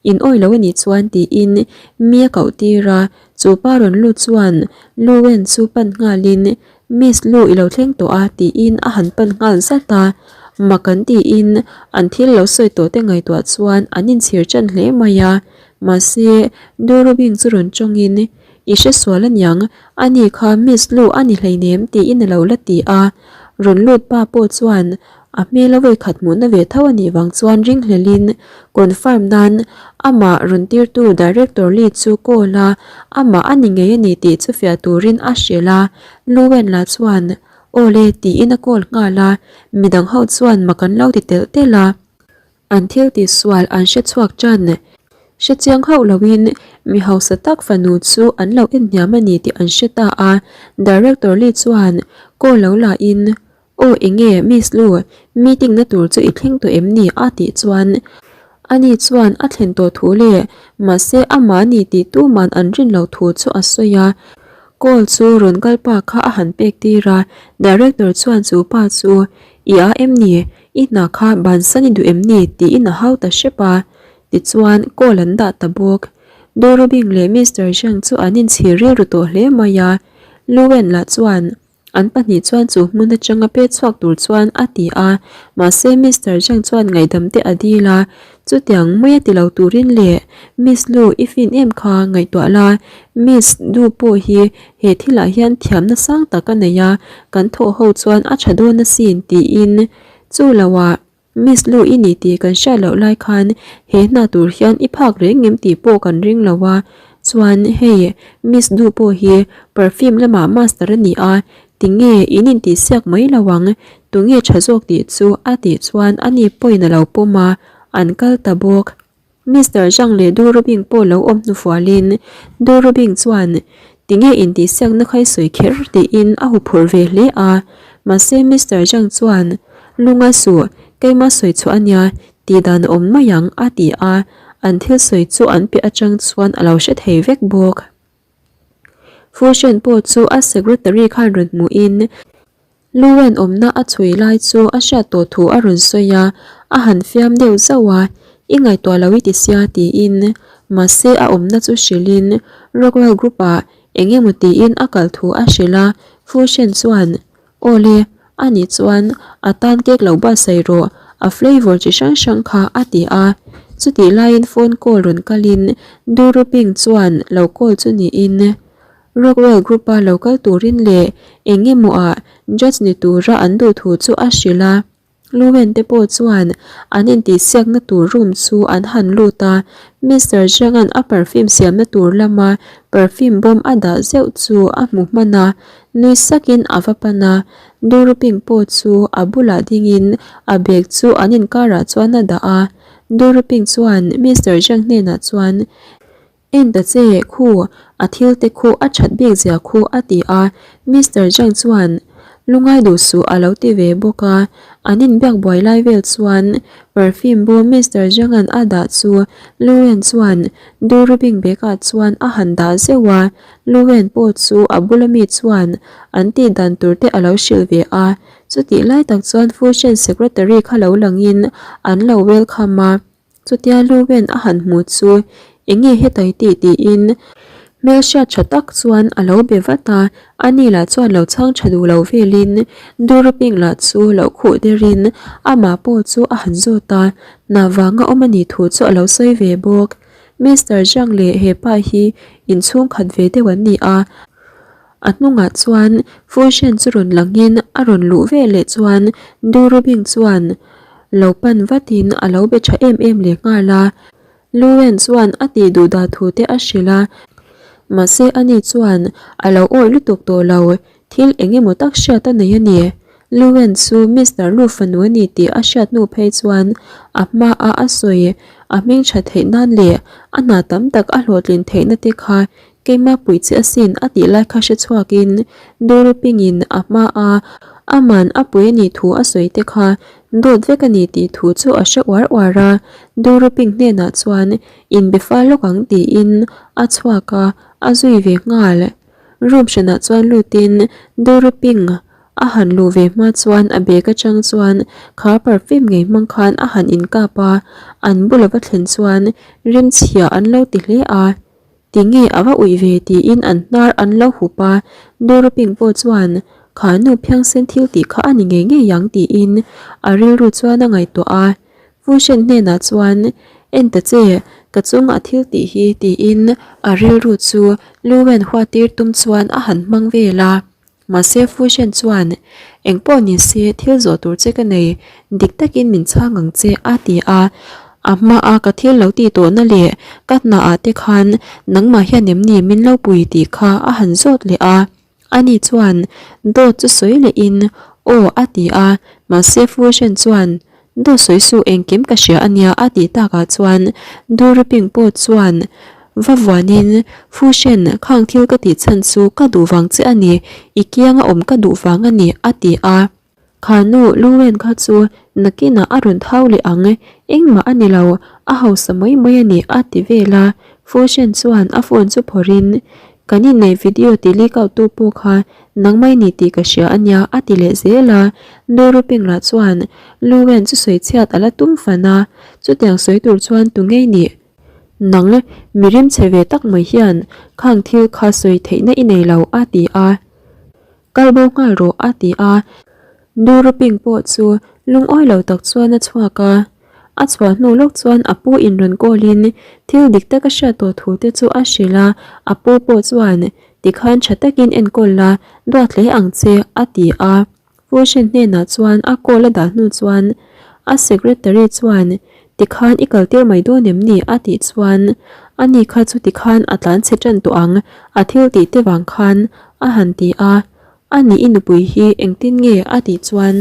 In awi lo a nih chuan tiin mi a koh tir a, chu pa rawn lut chuan Lu Wen chu pan nghalin Miss Lu i lo thleng tawh a tiin a han pan nghal zat a, mak an tiin an thil lo sawi tawh te ngaihtuah chuan an inchhir ṭan hle mai a, mahse Durubing chu rawn tawngin I hre sual aniang, ani kha Miss Lu a ni hleinem tiin a lo la ti a, rawn lut pa pawh chuan A hmel a vawikhat hmuhna ve tho a nih vang chuan ringhlelin confirm nan amah rawn tirtu Director Lee chu call a, amah a ni ngei a ni tih chu fiah turin a hrilh a, Lu Wen lah chuan Aw le tiin a call nghal a, midang ho chuan mak an lo ti telh telh a. An thil tih sual an hre chhuak tan. Hre chiang hauh loin mi hausa tak fanu chu an lo en hniam a ni tih an hre ta a, Director Lee chuan call lo lahin Aw enge Miss Lu, meeting na tur chu i thleng tawh em ni? a tih chuan ani chuan a thlen tawh thu leh mahse amah ni tih tuman an rin loh thu chu a sawi a. Call chu rawn kal pa kha a han pek tir a, Director chuan chu pa chu i a em ni? I hna kha bansan i duh em ni? tiin a hau ta hrep a. Tichuan call an dah ta bawk. Dorobing leh Mister Zhang chu an inchhir rilru tawh hle mai a. Lu Wen lah chuan An pahnih chuan chu hmun atanga pe chhuak tur chuan a ti a, mahse Mister Zhang chuan ngaihdam te a dil a, chutiang mai a ti lo turin leh Miss Lu i fin em kha ngaihtuah la, Miss Du pawh hi he thilah hian thiamna sang tak a nei a, kan thawh ho chuan a tha dawn asin tiin chu loah Miss Lu i ni tih kan hriat loh lai khan he hna tur hian i phak reng em tih pawh kan ring lo a, chuan hei Miss Du pawh hi perfume lamah master a ni a, tinge in intihsiak mai lo ang Tunge tha zawk tih chu a tih chuan ani pawhin a lo pawm a, an kal ta bawk. Mister Zhang leh Du Rubing pawh lo awm hnufualin Du Rubing chuan tinge intihsiakna kha i sawi kher tiin a huphurh ve hle a, mahse Mister Zhang chuan Lunga suh, keima sawi chhuah a nia, tih dan a awm mai ang a ti a, an thil sawi chu an piah atang chuan a lo hre thei vek bawk. Fushen pawh chu a secretary khan rawn hmuhin Luwen awmna a chhui lai chu a hriat tawh thu a rawn sawi a, a han fiam deuh zauh a, I ngaihtuah lo i ti sia tiin mahse a awmna chu hrilhin Rockwell Group ah eng emaw tiin a kal thu a hrilh a, Fushen chuan Awle, ani chuan a tan cake lo buatsaih rawh, a flavour chi hrang hrang kha a ti a. Chutih laiin phone call rawn kalin Duruping chuan lo call chu niin Rockwell Group-a lo kal turin leh eng emaw ah judge ni tura an duh thu chu a hrilh a. Luwen te pawh chuan an intihsiakna tur room chu an han lut a, Mister Zhang-a'n a perfume siamna tur lama perfume bawm a dah zeuh chu a hmu hman a, nui sakin a va pan a. Duruping pawh chu a bulah dingin a bag chu an inkarah chuan a dah a. Duruping chuan Mister Zhang hnenah chuan, En ta che, khu, a thil te khu a that bik zia khu a ti a, Mister Zhang chuan lungai duh suh a lo ti ve bawk a, an inbiak buai lai vel chuan perfume bawm Mister Zhang-a'n a dah chu Luwen chuan Durubing bag ah chuan a han dah zeuh a, Luwen pawh chu a bula mi chuan an tih dan tur te a lo hrilh ve a, chutih lai tak chuan Fushen Secretary kha lo langin an lo welcome a. Chutia Luwen a han hmu chu eng nge hetai tih tiin hmelhriat tha tak chuan a lo be vat a, ani lah chuan lo chhang tha duh lo velin Duruping lah chu lo khuh derin amah pawh chu a han zawt a, hna vanga awm a nih thu chu a lo sawi ve bawk. Mister Zhang leh hepa hi inchhungkhat ve deuh an ni a, A hnungah chuan Fushen chu rawn langin a rawn luh ve leh chuan Durubing chuan lo pan vatin a lo be tha em em leh nghal a. Luwen chuan a tih duh dah thu te a hrilh a, mahse ani chuan a lo awih lutuk tawh lo, thil eng emaw tak hriat a nei a ni. Luwen chu Mister Lu fanu a ni tih a hriat hnu phei chuan a hmaa a sawi a hming tha theih nan leh a hna tam tak a hlawhtlin theihna te kha Keimah puih che asin a tih lai kha hre chhuakin Durupingin a hma a aman a pui a nih thu a sawi te kha dawt vek a ni tih thu chu a hre uar uar a, Duruping hnenah chuan inbe fal lawk ang tiin a chhuak a, a zui ve nghal. Room hranah chuan lutin Duruping a han luh ve hma chuan a bag atang chuan kha perfume ngei hmang khan a han inkap a, an bula va thlen chuan rimchhia an lo ti hle a. Tinge a va uih ve tiin an hnar an lo hup a, Doruping pawh chuan kha nu phiangsen thil tih kha a ni ngei ngei ang tiin a rilru chuan a ngaihtuah a. Fushen hnenah chuan En ta che, ka chunga thil tih hi tiin a rilru chu Luwen huatir tum chuan a han hmang vel a. Mahse Fushen chuan, Eng pawh ni se, thil zawh tur che ka nei, dik takin min chhang ang che, a ti a. A hmaa ka thil lo tih tawhna leh ka hnaah te khan nangmah hian em ni min lo pui tih kha a han zawt leh a. Ani chuan dawt chu sawi lehin, Aw, a ti a. Mahse Fushen chuan, Dawt sawi suh engkim ka hria a nia a tih takah chuan Duruping pawh chuan va vuanin Fushen khang thil ka tih chhan chu ka duh vang che a ni, i kianga awm ka duh vang a ni a ti a. Kha nu Luwen kha chu nakinah a rawn thau leh ang, engmah a ni lo, a hausa mai mai a ni a ti vel a. Fushen chuan a phone chu phawrhin Kan inneih video ti leak out tu pawh kha Nangmah i ni tih ka hria a nia a ti leh zel a, Doruping lah chuan Luwen chu sawi chhiat a la tum fan a, chutiang sawi tur chuan tu ngei nih? Nang mi rimchhe ve tak mai hian khang thil kha sawi theihna i nei lo a ti a, kal bo nghal rawh a ti a, Doruping pawh chu lungawi lo tak chuan a chhuak a. A chhuah hnu lawk chuan a pu in rawn call in thil dik tak a hriat tawh thu te chu a hrilh a, a pu pawh chuan tikhan tha takin enkawl la, duat hle ang che a ti a. Fushen hnenah chuan a call a dah hnu chuan a secretary chuan tikhan i kal tir mai dawn em ni a tih chuan ani kha chu tikhan a tlan chhe tan tawh ang a thil tih te vang khan a han ti a. A nih i nupui hi engtin nge a tih chuan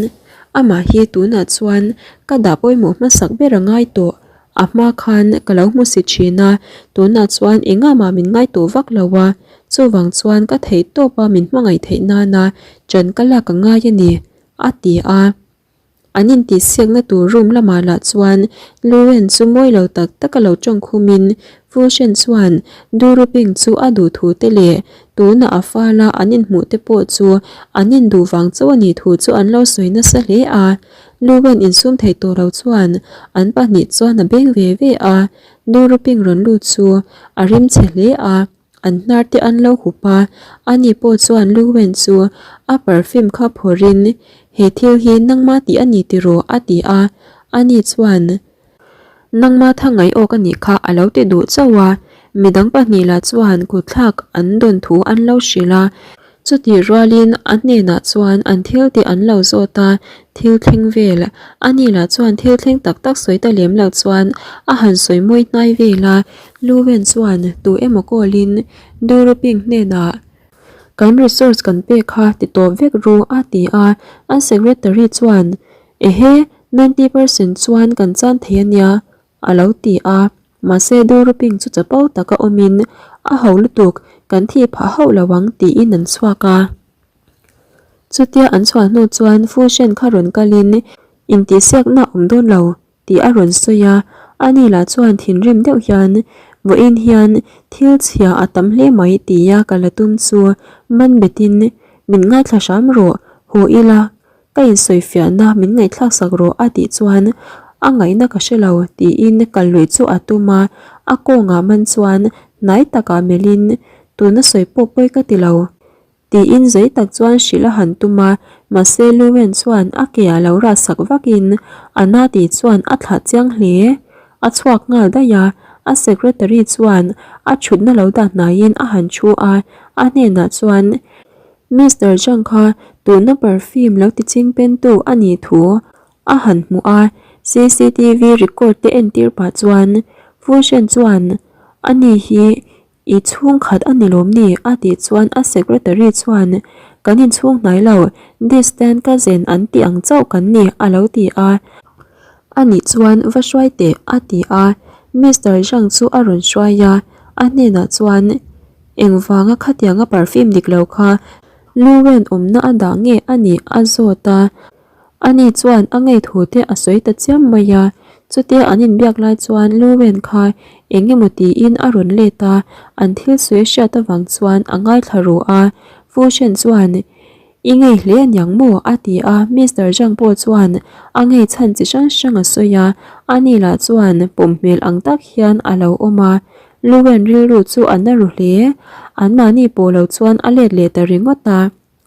Amah hi tunah chuan ka dah pawimawh hmasak ber a ngai tawh. A hma khan ka lo hmu si thin a, tunah chuan engah mah min ngai tawh vak lo a, chuvang chuan ka theih tawp a min hmangaih theih nana ṭan ka lak a ngai a ni, a ti a. An intihsiakna tur room lamah lah chuan Luren chu mawi lo tak tak a lo tawng khumin Fushen chuan Duruping chu a duh thu te leh tunah a fala an inhmuh te pawh chu an induh vang chauh a nih thu chu an lo sawi nasa hle a. Luren insum thei tawh lo chuan an pahnih chuan a beng ve ve a, Duruping rawn lut chu a rimchhe hle a. An hnar te an lo hup a, ani pawh chuan Luwen chu a perfume kha phawrhin, He thil hi nangma tih a ni tiraw? a ti a, ani chuan, Nangma tha ngai awk a nih kha a lo ti duh chauh a, midang pahnih lah chuan kutthlak an dawn thu an lo hrilh a, Chutih rualin a hnenah chuan an thil tih an lo zawt a, thil thleng vel. Ani lah chuan thil thleng tak tak sawi ta lem lo chuan a han sawi mawi hnai vel a, Luwen chuan tu emaw call-in Duruping hnenah Kan resource kan pek kha ti tawp vek ru a ti a, an secretary chuan Ehe, 90 percent chuan kan chan thei a nia a lo ti a. Mahse Doruping chu chapo taka awmin a ho lutuk, kan thih phah hauh lo ang tiin an chhuak a. Chutia an chhuah hnu chuan Fushen kha rawn kalin intihsiakna a awm dawn lo tih a rawn sawi a, ani lah chuan thinrim deuh hian vawiin hian thil chhia a tam hle mai tia ka la tum chu man betin min ngaithla hram rawh, haw ila Ka insawifiahna min ngaihthlak sak rawh a tih chuan a ngaihna ka hre lo tiin kal luih chu a tum a, a kawngah man chuan hnai takah melhin tuna sawi pawh pawi ka ti lo tiin zei tak chuan hrilh a han tum a, mahse Luwen chuan a ke ah lo rah sak vakin a na tih chuan a thlah chiang hle. A chhuak nghal daih a, a secretary chuan a thutna lo dah hnaiin a han thu a, a hnenah chuan Mister Zhang kha tuna perfume lo ti ching pentu a nih thu a han hmuh a, cctv record te entir pah chuan Fu Shen chuan a ni hi i chhungkhat a ni lawm ni a tih chuan a secretary chuan kan inchhung hnai lo distant cousin an tih ang chauh kan ni a lo ti a, a nih chuan va hruai teh a ti a, Mister Zhang chu a rawn hruai a, a hnenah chuan. Engvanga khatianga perfume dik lo kha Luwen awmna a dah nge a nih a zawt a, ani chuan a ngei thu te a sawi ta chiam mai a. Chutia an inbiak lai chuan Luwen kha eng emaw tiin a rawn let a, an thil sawi a hriat avang chuan a ngaithla ru a. Fu Shen chuan, I ngei hle aniang maw? a ti a, Mister Zhang pawh chuan a ngei chhan chi hrang hrang a sawi a, ani lah chuan pawm hmel ang tak hian a lo awm a. Luwen rilru chu a na ru hle. Anmahni pawh lo chuan a let leh ta ringawt a.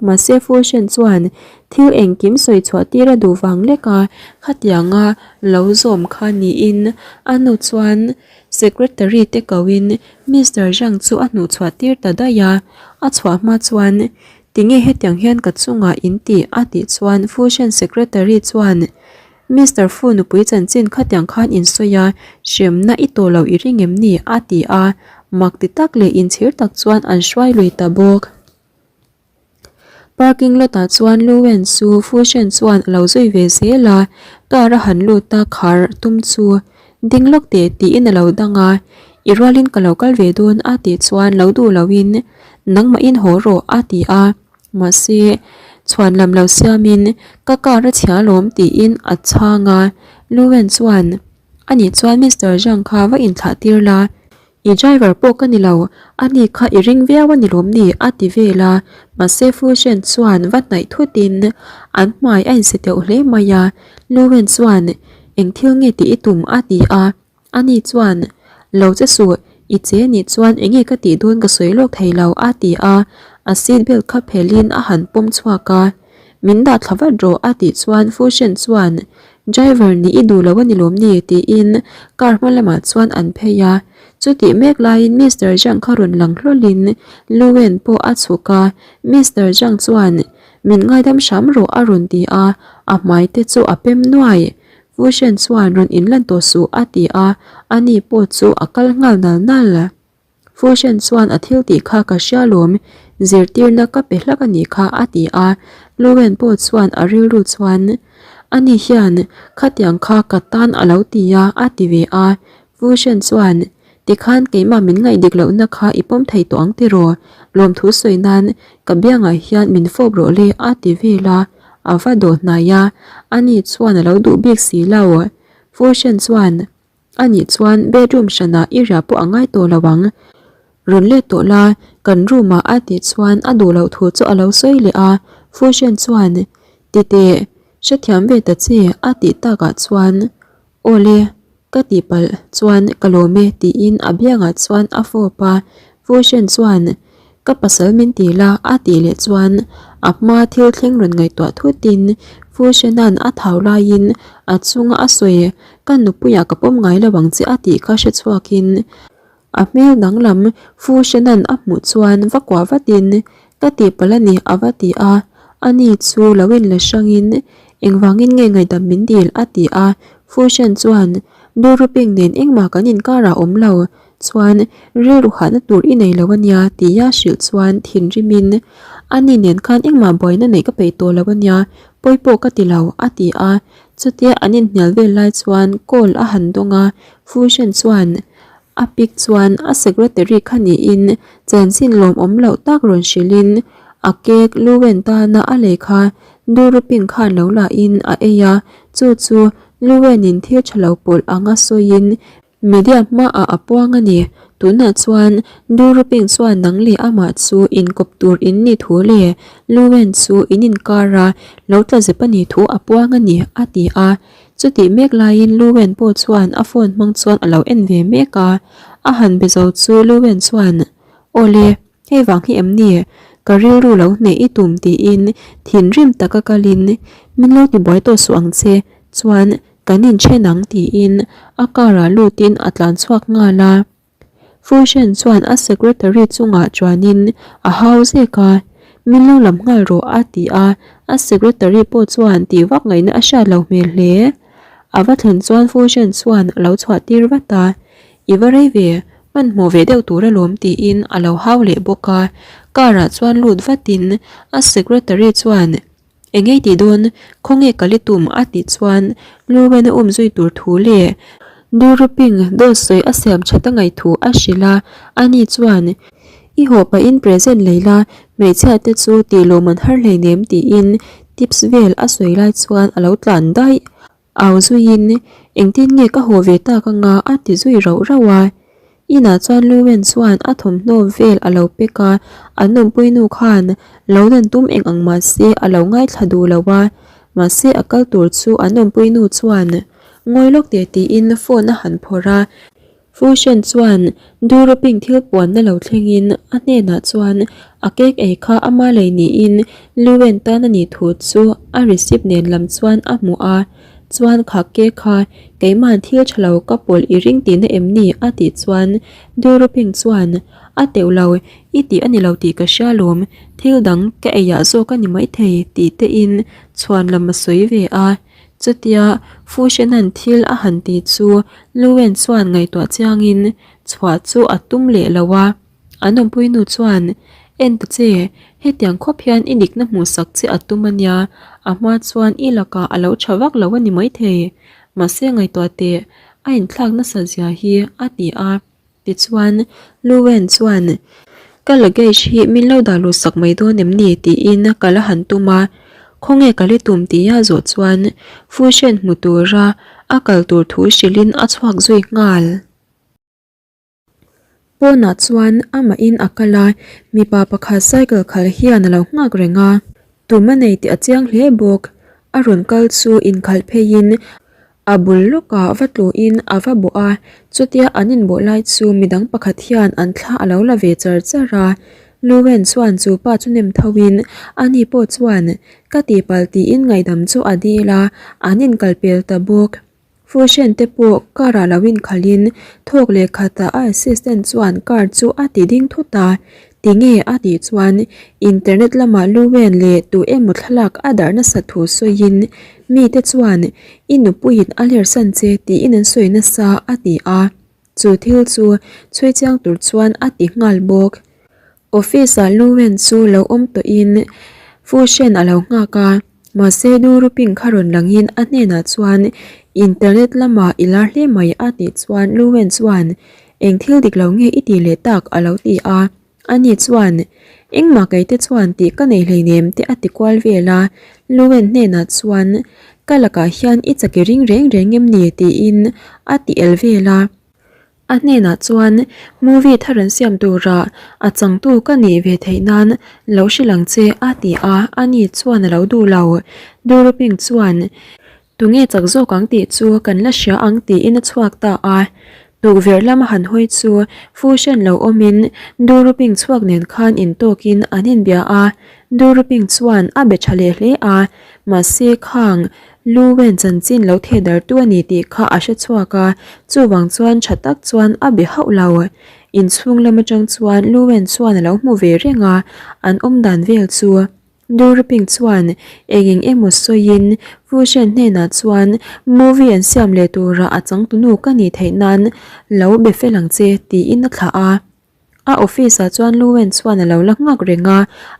Mahse Fushen chuan thil engkim sawi chhuah tir a duh vang lek a, khatianga lo zawm kha niin a nu chuan secretary te koin Mister Zhang chu a hnuh chhuah tir ta daih a. A chhuah hma chuan tinge hetiang hian ka chungah in tih a tih chuan Fushen secretary chuan Mister Fu nupui chanchin khatiang khan in sawi a, hremna i tawh loh i ring em ni? a ti a, mak ti tak leh inchhir tak chuan an hruai lui ta bawk. Parking lot ah chuan Luwen chu Fu Shen chuan a lo zui ve zel a, car a han lut a khar tum chu ding lawk teh tiin a lo dang a, i rualin ka lo kal ve dawn a tih chuan lo duh loin nangmahin haw rawh a ti a. Mahse, chhuan lam lo siamin ka car a chhia alawm tiin a chhang a, Luwen chuan, Anih chuan Mister Zhang kha va inthlah tir la, i driver pawh ka ni lo, ani kha i ring viau a ni lawm ni a ti vel a, mahse Fu Shen chuan va hnaih thutin an hmai a insi teuh hle mai a, Luwen chuan, Eng thil nge tih i tum a ti a. Ani chuan, Lo che suh, i che nih chuan enge ka tih dawn ka sawi lawk thei lo, a ti a, a seat belt kha phelhin a han pawm chhuak a. Min dah thla vat rawh, a tih chuan Fushen chuan, Driver nih i duh lo a ni lawm ni? tiin car hma lamah chuan an phei a. Chutih mek laiin Mister Zhang kha rawn lang hlawlhin Luwen pawh a chhuk a, Mister Zhang chuan, Min ngaidam hram rawh, a rawn ti a, a hmai te chu a pem nuai. Fushen chuan rawn inlan tawh suh a ti a, ani pawh chu a kal nghal nal nal. Fushen chuan a thil tih kha ka hria lawm, zirtirna ka pe hlak a nih kha a ti a, Luwen pawh chuan a rilru chuan Ani hian khatiang kha ka tan a lo ti a, a ti ve a. Fushen chuan, Tikhan keimah min ngaih dik lohna kha i pawm thei tawh ang tiraw? Lawmthu sawi nan ka biangah hian min fawp rawh le a ti vel a, a va dawh hnai a, ani chuan a lo duh bik si lo. Fushen chuan, Anih chuan bedroom hranah i riah pawh a ngai tawh lo ang. Rawn let tawh la, kan room ah a tih chuan a duh loh thu chu a lo sawi leh a, Fushen chuan, Titeh, hrethiam ve ta che a tih takah chuan, Awle, ka tihpalh chuan ka lawm e tiin a biangah chuan a fawp a, Fushen chuan, Ka pasal min ti la a tih leh chuan a hma thil thleng rawn ngaihtuah thutin Fushena'n a thau laiin a chunga a sawi ka nupuiah ka pawm ngai lo ang che a tih kha hre chhuakin a hmel danglam Fushena'n a hmuh chuan va kuah vatin ka tihpalh a ni a va ti a, ani chu lo inla hrangin engvangin nge ngaihdam min dil a ti a, Fushen chuan Duruping nen engmah kan inkarah awm lo Chuan rilru hahna tur i nei lo a nia tia hrilh chuan thinrimin ani nen khan engmah buaina neih ka peih tawh lo a nia, pawi pawh ka ti lo a ti a. Chutia an inhnial vel lai chuan call a han dawng a, Fushen chuan a pick chuan a secretary kha niin chanchin lawmawm loh tak rawn hrilhin a cake Luwen tana a lei kha Duruping khan lo lahin a ei a, chu chu Luwenin thil tha lo pawlh anga sawiin Media hmaah a puang a ni. Tunah chuan Du Ruping chuan nang leh amah chu inkawp tur in ni thu leh Lu Wen chu in inkar a lo tla zep a ni thu a puang a ni, a ti a. Chutih mek laiin Lu Wen pawh chuan a phone hmang chuan a lo en ve mek a. A han be zo chu Lu Wen chuan, Awle, hei vang hi em ni? Ka rilru lo hneh i tum tiin thinrim taka kalin min lo tibuai tawh suh ang che, chuan Kan inchen ang tiin a car ah lutin a tlan chhuak nghal a. Fushen chuan a secretary chungah chuanin a hau zek a, Min lo lam nghal rawh a ti a, a secretary pawh chuan tih vak ngaihna a hriat lo hmel hle. A va thlen chuan Fushen chuan a lo chhuah tir vat a, I va rei ve, hmanhmawh ve deuh tur alawm tiin a lo hau leh bawk a. Car ah chuan lut vatin a secretary chuan Engei tih dawn, khawnge ka li tum a tih chuan Luwen a um zui tur thu leh Duruping dawt sawi a siam that a ngaih thu a hrilh a, ani chuan I haw pahin present lei la, hmeichhia te chu tih lawm an har hleinem tiin tips vel a sawi lai chuan a lo tlan daih. Au zuiin engtin nge ka haw ve tak anga a ti zui rauh rauh a. Inah chuan Luwen chuan a thawmhnaw vel a lo pek a, an awmpuinu khan lo dan tum eng ang mahse a lo ngaithla duh lo a, mahse a kal tur chu an awmpuinu chuan ngawi lawk teh tiin phone a han phawrh a. Fushen chuan Duruping thil puanna lo thlengin a hnenah chuan a cake ei kha ama lei niin Luwen tan a nih thu chu a receipt nen lam chuan a hmu a, chuan kha cake kha keima'n thil tha lo ka pawlh i ring tihna em ni a tih chuan Duruping chuan a teuh lo i tih a ni lo tih ka hria lawm thil dang ka eiah zawk a ni maithei tih tein chhuan lam a sawi ve a. Chutia Fushenan thil a han ti chu Luwen chuan ngaihtuah chiangin chhuah chu a tum leh lo a. An awmpuinu chuan, En ta che, hetiang khawp hian i dikna hmuhsak che a tum a nia, a hma chuan i lakah a lo tha vak lo a ni maithei. Mahse ngaihtuah teh, a inthlak nasa zia hi, a ti a. Tichuan, Luwen chuan, Ka luggage hi min lo dah luh sak mai dawn em ni? tiin ka la han tum a. Khawnge ka li tum tia zawh chuan Fushen hmu tura a kal tur thu hrilhin a chhuak zui nghal. Pawnah chuan amahin a kal a, mipa pakhat cycle khalh hian a lo nghak reng a. Tum a nei tih a chiang hle bawk. A rawn kal chu inkhalh pheiin A bul lawkah va tluin a va bawh a, chutia an inbawh lai chu midang pakhat hian an thla a lo la ve char char a. Luwen chuan chu pa chu nem thoin ani pawh chuan ka tihpalh tiin ngaihdam chu a dil a, an inkalpel ta bawk. Fushen te pawh car ah lo inkhalhin thawk leh khatah a assistant chuan car chu a ti ding thut a, Tinge a tih chuan internet lamah Luwen leh tu emaw thlalak a darh nasa thu sawiin mite chuan i nupuiin a lersan che tiin an sawi nasa a ti a, chu thil chu chhui chiang tur chuan a ti nghal bawk. Office ah Luwen chu lo awm tawhin Fushen a lo nghak a. Mahse Duruping kha rawn langin a hnenah chuan Internet lamah i lar hle mai a tih chuan Luwen chuan Eng thil dik lo nge i tih leh tak a lo ti a. Ani chuan Engmah keite chuan tih ka nei hleinem te a ti kual vel a. Luwen hnenah chuan Ka lakah hian i chak i ring reng reng em ni tiin a ti el vel a. A hnenah chuan movie thar an siam turah a changtu ka nih ve theih nan lo hrilh ang che a ti a, ani chuan a lo duh lo. Duruping chuan tunge chak zawk ang tih chu kan la hria ang tiin a chhuak ta a. Tukverh lama han hawi chu Fushen lo awmin Duruping chhuak nen khan intawkin an inbia a, Duruping chuan a be tha leh hle a, mahse khang Lu Wen chanchin lo theh dartu a ni tih kha a hre chhuak a, chuvang chuan tha tak chuan a be hauh lo. Inchhung lam atang chuan Lu Wen chuan a lo hmu ve reng a, an awm dan vel chu. Du Ruping chuan eng eng emaw sawiin Fu Shen hnenah chuan movie an siam leh tura a changtunu ka nih theih nan lo be fel ang che tiin a thlah a. A office ah chuan Luwen chuan a lo la nghak reng a,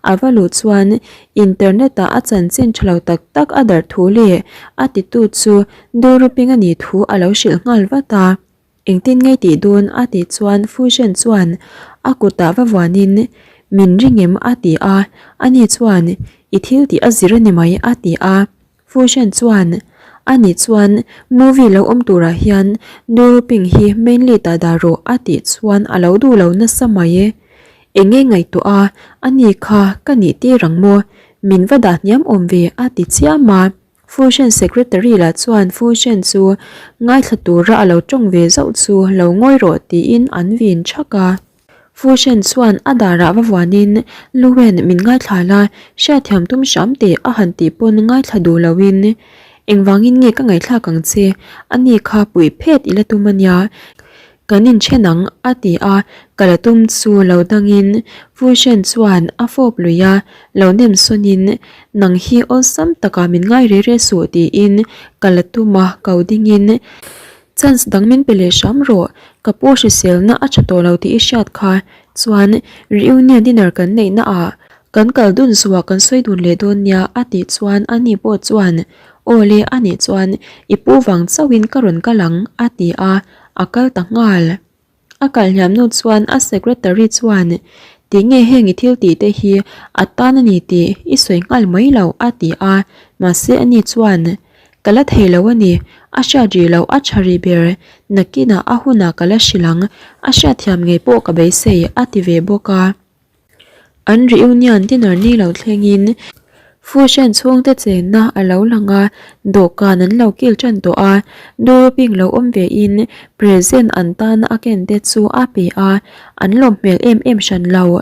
a va luh chuan internet ah a chanchin tha lo tak tak a darh thu leh a titu chu Duruping a nih thu a lo hrilh nghal vat a. Engtin ngei tih dawn a tih chuan Fusion chuan a kutah va vuanin min ring em a ti a, ani chuan i thil tih a zir a ni mai a ti a. Fushen chuan, Ani chuan movie lo awm turah hian Duruping hi main lead ah dah rawh a tih chuan a lo duh lo nasa mai e. Eng nge ngaihtuah a, ani kha ka nih tir ang maw? Min va dah hniam awm ve a ti chiam a. Fushen secretary lah chuan Fushen chu ngaithla tura a lo tawng ve zauh chu lo ngawi rawh tiin an vin thak a. Fushen chuan a darah va vuanin, Luwen, min ngaithla la, hriatthiam tum hram teh a han tih pawn ngaithla duh loin, Engvangin nge ka ngaihthlak ang che, ani kha puih phet i la tum a nia, kan inthen ang a ti a, ka la tum chu lo dangin Fushen chuan a fawp lui a, lo nem sawnin, Nang hi awlsam takah min ngai re re suh tiin ka la tum a, ko dingin, Chance dang min pe leh hram rawh, ka pu hriselna a tha tawh lo tih i hriat kha chuan reunion dinner kan neih na ah kan kal dun zuah kan sawi dun leh dawn nia a tih chuan ani pawh chuan aw le a nih chuan i pu vang chauhin ka rawn kal ang a ti a, a kal ta nghal. A kalhliam nu chuan a secretary chuan Tinge heng i thil tih te hi a tan a ni tih i sawi nghal mai lo a ti a, mahse ani chuan Ka la thei lo a ni, a hriat rih loh a tha rih ber, nakinah a hunah ka la hrilh ang, a hriatthiam ngei pawh ka beisei a ti ve bawk a. An reunion dinner ni lo thlengin Fushen chhungte chenna a lo lang a, dawhkan an lo kil tan tawh a, Duruping lo awm vein present an tana a ken te chu a pe a, an lawm hmel em em hran lo.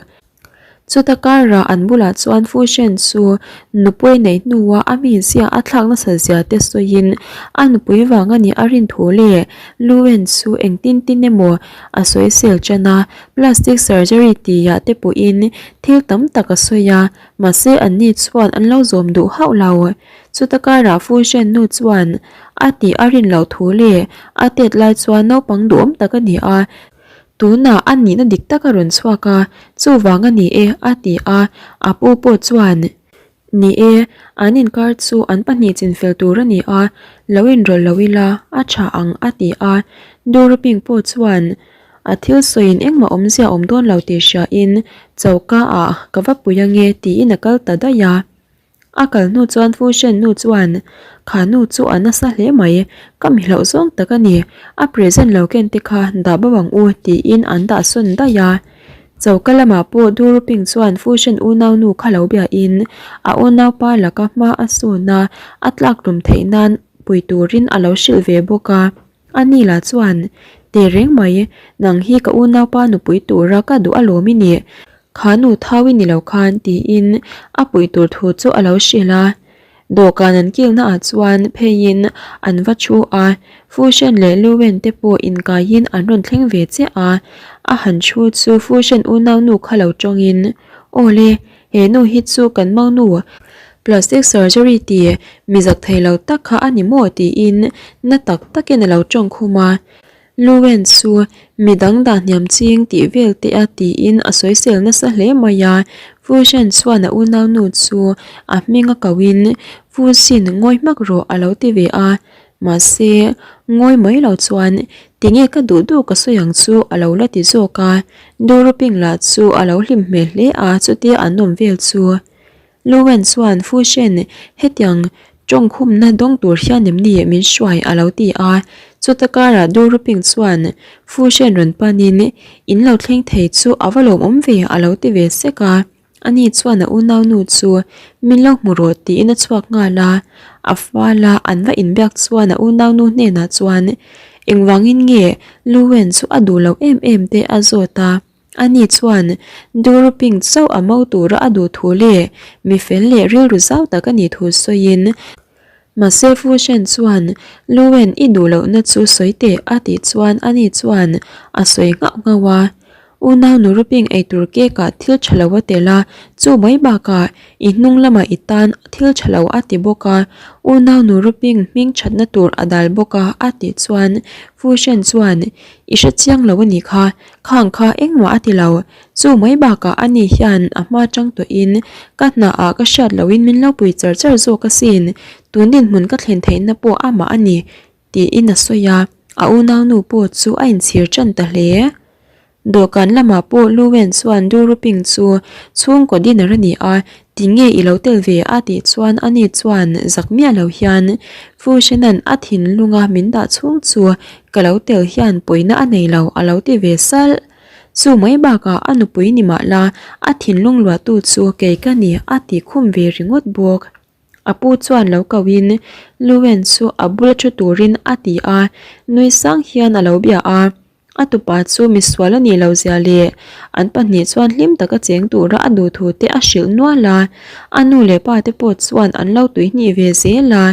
Chuta karah an bulah chuan Fushen chu nupui neih hnua a mizia a thlak nasa zia te sawiin a nupui vang a nih a rin thu leh Luen chu engtin tin emaw a sawisel tan a, Plastic surgery tihah te pawhin thil tam tak a sawi a, mahse anni chuan an lo zawm duh hauh lo. Chuta karah Fushen nu chuan a tih a rin loh thu leh a tet lai chuan naupang duhawm tak a ni a, tunah a nihna dik tak a rawn chhuak a, chuvang a ni e a ti a, a pu pawh chuan Ni e, an inkar chu an pahnih chinfel tur a ni a, lo inrawlh lo ila a tha ang a ti a. Duruping pawh chuan a thil sawiin engmah awmzia awm dawn lo tih hriain choka ah ka va pui ange tiin a kal ta daih a. A kal hnu chuan Fushen nu chuan Kha nu chu a nasa hle mai, ka mi hlauh zawng tak a ni, a present lo ken te kha dah bo ang u tiin an dah sawn daih a. Choka lamah pawh Duruping chuan Fushen unaunu kha lo biain a unaupa laka hma a sawn a, a tlaktlum theih nan pui turin a lo hrilh ve bawk a. Ani lah chuan, Teh reng mai, nang hi ka unaupa nupui tura ka duh alawm i nih, kha nu thau i ni lo khan tiin a pui tur thu chu a lo hrilh a. Dawhkan an kilna ah chuan pheiin an va thu a, Fushen leh Luwen te pawh inkaiin an rawn thleng ve chiah a, a han thu chu Fushen unaunu kha lo tawngin, Aw le, he nu hi chu kan mangnu plastic surgery ti mi zak thei lo tak kha a ni maw tiin na tak takin a lo tawng khum a. Luwen chu midang dah hniam ching tih vel te a tiin a sawisel nasa hle mai a. Fu Shen chuan a unaunu chu a hming a kohin Fu Sin ngawi hmak rawh a lo ti ve a, mahse ngawi mai lo chuan tinge ka duh duh ka sawi ang chu a lo la ti zawk a, Duruping lah chu a lo hlim hmel hle a chutia an awm vel chu. Luwen chuan Fu Shen hetiang tawngkhumna dawng tur hian em ni min hruai a lo ti a, chuta karah Du Ruping chuan Fu Shen rawn panin in lo thleng thei chu a va lawmawm ve a lo ti ve sek a, ani chuan a unaunu chu min lo hmu rawh tiin a chhuak nghal a, a fal a an va inbiak chuan a unaunu hnenah chuan engvangin nge Luwen chu a duh loh em em te a zawt a. Ani chuan Duruping chauh a mo tura a duh thu leh mi fel leh rilru zau tak a nih thu sawiin, Mahse Fu Shen chuan Luwen i duh lohna chu sawi teh a tih chuan ani chuan a sawi nghauh nghauh a. Unau Nuruping eitur cake ah thil tha lo a tel a, chu mai bakah i hnung lamah i tan thil tha lo a ti bawk a, unau Nuruping hming thatna tur a dal bawk a a tih chuan Fu Shen chuan I hrechiang lo a nih kha, Khang kha engmah a ti lo. Chu mai bakah ani hian a hma tang tawhin ka hna ah ka hriat lohin min lo pui char char zawk asin, tun dinhmun ka thlen theihna pawh amah a ni, tiin a sawi a, a unaunu pawh chu a inchhir tan ta hle. Dawhkan lamah pawh Luwen chuan Duruping chu chhungkaw dinner a ni a, Tinge i lo tel ve a tih chuan ani chuan zak miah lo hian Fusiona'n a thinlunga min dah chhung chu ka lo tel hian pawina a nei lo a lo ti ve salh. Chu mai bakah a nupui ni mah la a thinlung luahtu chu kei ka ni a ti khum ve ringawt bawk. A pu chuan lo kohin Luen chu a bula thu turin a ti a, nui sang hian a lo bia a. A tupa chu misual a nih loh zia leh an pahnih chuan hlim taka cheng tura a duh thu te a hrilh nual a, a nu leh pa te pawh chuan an lo tuihnih ve zel a,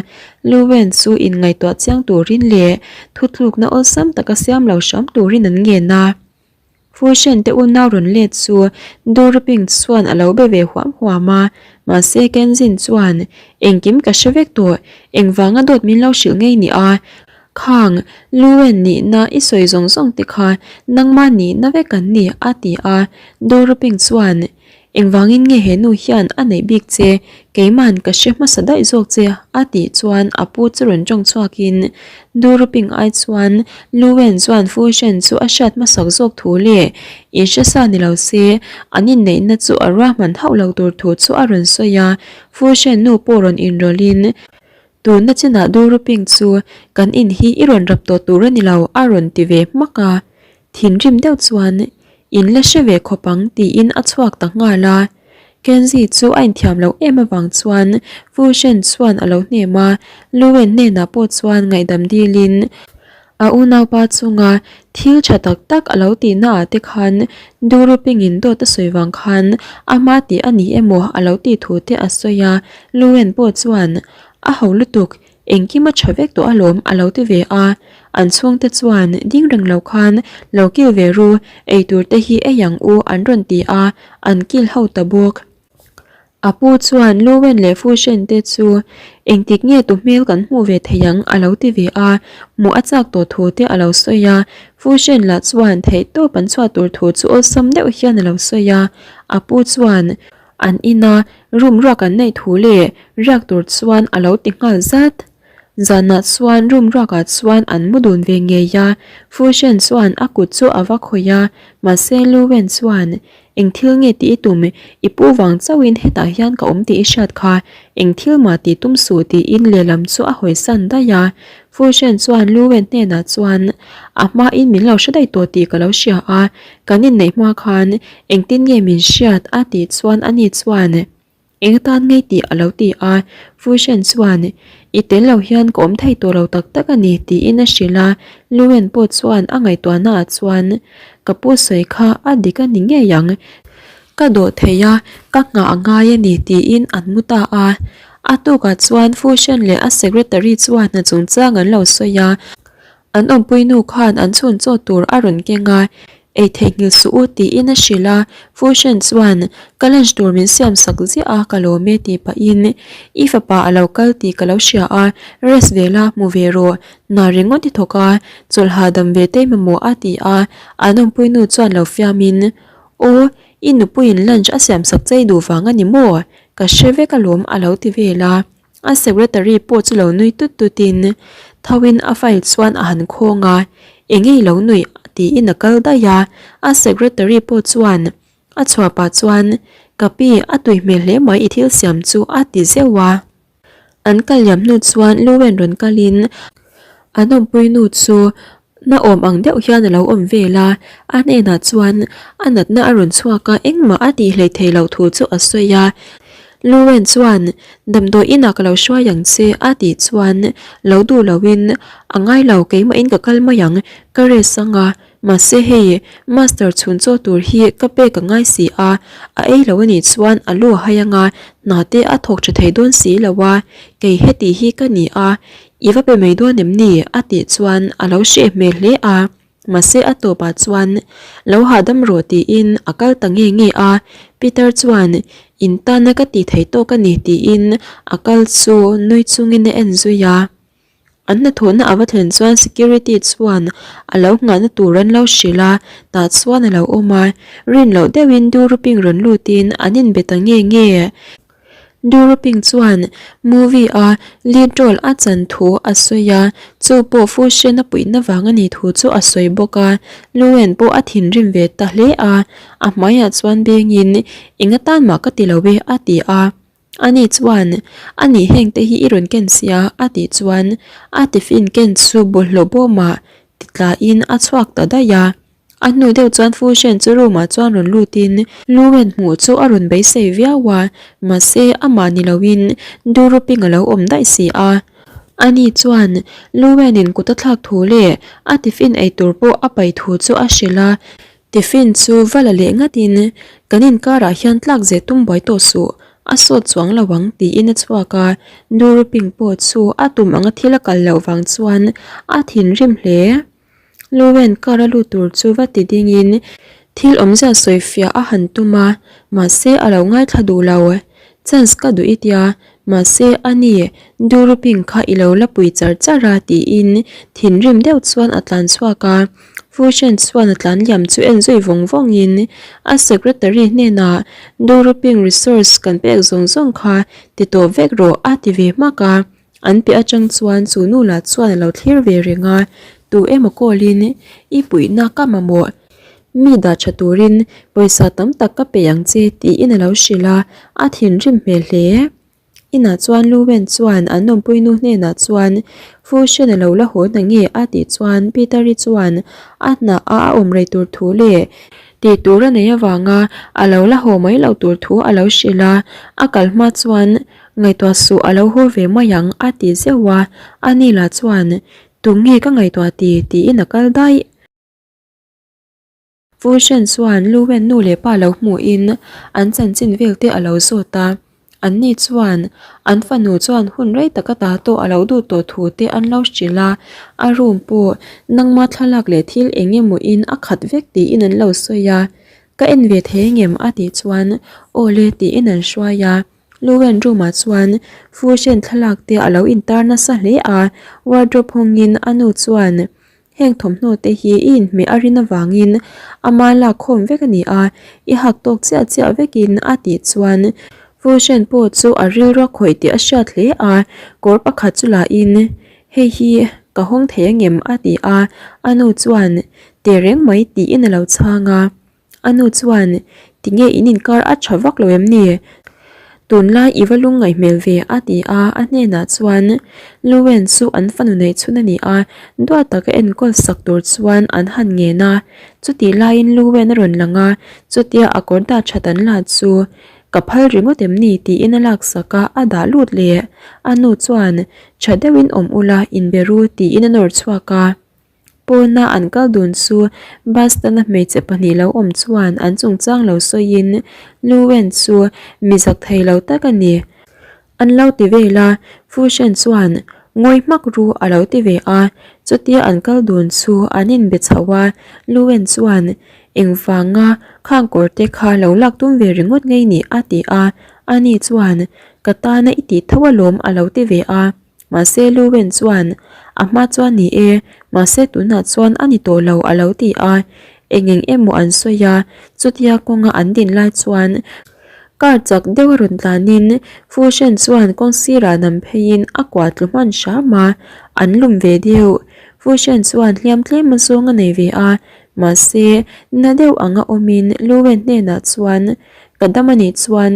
Luwen chu inngaihtuah chiang turin leh thutlukna awlsam taka siam lo hram turin an ngen a. Fushen te unau rawn let chu Duruping chuan a lo be ve huam huam a, mahse Kenzin chuan engkim ka hre vek tawh, engvanga dawt min lo hrilh ngei ni a, Khang, Luen nihna i sawi zawng zawng te kha nangmah nihna vek an ni, a ti a. Doruping chuan, Engvangin nge he nu hian a neih bik che, keima'n ka hre hmasa daih zawk che, a tih chuan a pu chu rawn tawng chhuakin Doruping ai chuan Luen chuan Fushen chu a hriat hmasak zawk thu leh inhre sa ni lo se an inneihna chu a ruahman hauh lo tur thu chu a rawn sawi a. Fushen nu pawh rawn inrawlhin Tuna chinah Doruping chu kan in hi i rawn rap tawh tur a ni lo a rawn ti ve hmak a, thinrim deuh chuan in la hre ve khawp ang tiin a chhuak ta nghal a. Kenzie chu a inthiam loh em avang chuan Fu Shen chuan a lo hnem a, Luwen hnenah pawh chuan ngaihdam dilin a unaupa chunga thil tha tak tak a lo tihna ah te khan Durupingin dawt a sawi vang khan ama tih a ni emaw a lo tih thu te a sawi a, Luwen pawh chuan A ho lutuk, engkim a tha vek tawh alawm a lo ti ve a, an chhungte chuan ding reng lo khan lo kil ve ru, eitur te hi ei ang u an rawn ti a, an kil ho ta bawk. A pu chuan Luwen leh Fushen te chu engtik nge tu hmel kan hmuh ve thei ang a lo ti ve a, hmuh a chak tawh thu te a lo sawi a, Fushen lah chuan theihtawp an chhuah tur thu chu awlsam deuh hian a lo sawi a, a pu chuan An ina room ruak an neih thu leh riak tur chuan a lo ti nghal zat. Zanah chuan room ruakah chuan an mu dun ve ngei a, Fushen chuan a kut chu a va khawih a, mahse Lu Wen chuan, Eng thil nge tih i tum? I pu vang chauhin hetah hian ka awm tih i hriat kha, eng thil mah tih tum suh tiin lehlam chu a hawisan daih a. Fushen chuan Lu Wen hnenah chuan, A hmain min lo hre daih tawh tih ka lo hria a, Kan inneih hma khan engtin nge min hriat a tih chuan ani chuan eng atan ngei tih a lo ti a, Fushen chuan i tel lo hian ka awm thei tawh lo tak tak a ni tiin a hrilh a, Luen pawh chuan a ngaihtuahna ah chuan ka pu sawi kha a dik a ni ngei ang, ka dawh thei a, ka nghah a ngai a ni tiin an mu ta a. A tukah chuan Fushen leh a secretary chuan hna chungchang an lo sawi a, An awmpui nu khan an chhun chaw tur a rawn keng a, ei theihnghilh suh u tiin a hrilh a, Fushen chuan ka lunch tur min siam sak ziah a ka lawm e tih pahin i fapa a lo kal tih ka lo hria a, rest ve la hmu ve rawh, hna ringawt i thawk a, chawlh hahdam ve tei mamawh a ti a, an awmpui nu chuan lo fiamin Aw. I nupuiin lunch a siamsak chei duh vang a ni maw? Ka hre vek alawm a lo ti vel a. A secretary pawh chu lo nui tut tutin thoin a file chuan a han khawng a, Eng nge i lo nuih? tiin a kal daih a. A secretary pawh chuan a chhuah pah chuan, Ka pi, a tui hmel hle mai i thil siam chu a ti zeuh a. An kal liam hnu chuan Luwen rawn kalin an awmpui nu chu na awm ang deuh hian a lo awm vel a, a hnenah chuan a natna a rawn chhuak a, engmah a tih hleih theih loh thu chu a sawi a. Luwen chuan damdawi inah ka lo hruai ang che a tih chuan lo duh loin a ngai lo keimahin ka kal mai ang ka rest anga Mahse hei, Master chhun chaw tur hi ka pek a ngai si a, a ei lo anih chuan a lu a hai anga hna te a thawk tha thei dawn si lo a, kei heti hi ka ni a, i va pe mai dawn em ni? a tih chuan a lo hreh hmel hle a, mahse a tawpah chuan lo hahdam rawh tiin a kal ta nge nge a, Peter chuan in tana ka tih thei tawk a ni tiin a kal chu nui chungin a en zui a. An hnathawhna a va thlen chuan security chuan a lo nghahna tur an lo hrilh a, tah chuan a lo awm a, rin loh deuhin Duruping rawn lutin an inbe ta nge nge. Duruping chuan movie a lead role a chan thu a sawi a, chu pawh Fushen a puihna vang a nih thu chu a sawi bawk a, Luen pawh a thinrim ve ta hle a, a hmaiah chuan bengin eng atan mah ka ti lo e a ti a. Ani chuan, A nih heng te hi i rawn ken sia a tih chuan a tiffin ken chu bawlhhlawh bawmah ti tlain a chhuak ta daih a. A hnu deuh chuan Fushen chu room ah chuan rawn lutin Luwen hmuh chu a rawn beisei viau a, mahse amah ni loin Duruping a lo awm daih si a. Ani chuan Luwenin kut a thlak thu leh a tiffin eitur pawh a pai thu chu a hrilh a. Tiffin chu va la leh ngatin kan inkarah hian tlak zeh tum buai tawh suh, a sawt chuang lo ang tiin a chhuak a, Duruping pawh chu a tum anga thil a kal loh vang chuan a thinrim hle. Luwen car a lut tur chu va ti dingin thil awmzia sawifiah a han tum a, mahse a lo ngaithla duh lo. Chance ka duh i tia, mahse ani Duruping kha i lo la pui char char a tiin thinrim deuh chuan a tlan chhuak a. Fushen chuan a tlan liam chu en zui vawng vawngin a secretary hnenah Duruping resource kan pek zawng zawng kha ti tawh vek rawh a ti ve hmak a, an piah atang chuan chu nu lah chuan a lo thlir ve reng a, tu emaw call in i puihna ka mamawh mi dah tha turin pawisa tam tak ka pe ang che tiin a lo hrilh a, a thinrim hmel hle. Inah chuan Luwen chuan an awmpuinu hnenah chuan Fushen a lo la haw hna nge a tih chuan Peter-i chuan a hna a a awm rei tur thu leh tih tur a nei avanga a lo la haw mai loh tur thu a lo hrilh a, a kal hma chuan ngaihtuah suh a lo haw ve mai ang a ti zeuh a, ani lah chuan tunge ka ngaihtuah ti tiin a kal daih. Fushen chuan Luwen nu leh pa lo hmuhin an chanchin vel te a lo zawt a, anni chuan an fanu chuan hun rei taka ta tawh a lo duh tawh thu te an lo hrilh a, a room pawh nangma thlalak leh thil eng emaw in a khat vek tiin an lo sawi a, ka en ve thei engem a tih chuan aw le tiin an hruai a. Luwen room ah chuan Fushen thlalak te a lo intar nasa hle a, wardrobe hawngin a nu chuan Heng thawmhnaw te hi i inhmeh a rin avangin ama lak khawm vek a ni a, i hak tawk chiah chiah vekin a tih chuan Fushen pawh chu a rilru khawih tih a hriat hle a, kawr pakhat chu lahin hei hi ka hawng thei angem a ti a, a nu chuan Tehreng mai tiin a lo chhang a. A nu chuan, Tinge in inkar a tha vak lo em ni? Tunlai i va lung ngaih hmel ve a ti a, a hnenah chuan Luwen chu an fanu neih chhun a ni a, duat taka enkawl sak tur chuan an han ngen a. Chutih laiin Luwen a rawn lang a, chutia a kawr dah that an la chu ka phal ringawt em ni tiin a laksak a, a dah lut leh. A nu chuan, Tha deuhin awm ula, inbe ru tiin a nawr chhuak a. Pawna an kal dun chu bus tana hmeichhe pahnih lo awm chuan an chungchang lo sawiin Luwen chu mi zak thei lo tak a ni. An lo ti vel a, Fushen chuan ngawi hmak ru a lo ti ve a, chutia an kal dun chu an inbe chho a, Luwen chuan engvanga khang kawr te kha lo lak tum ve ringawt ngei ni a ti a, ani chuan ka tana i tih tho alawm a lo ti ve a. Mahse Luwen chuan, A hma chuan ni e, mahse tunah chuan a ni tawh lo a lo ti a. Eng eng emaw an sawi a, chutia kawnga an din lai chuan car chak deuh a rawn tlanin Fushen chuan kawng sirah nam pheiin a kuah tlu hman hram a, an lum ve deuh. Fushen chuan hliam tlem a zawng a nei ve a, mahse na deuh anga awmin Luwen hnenah chuan ka dam a nih chuan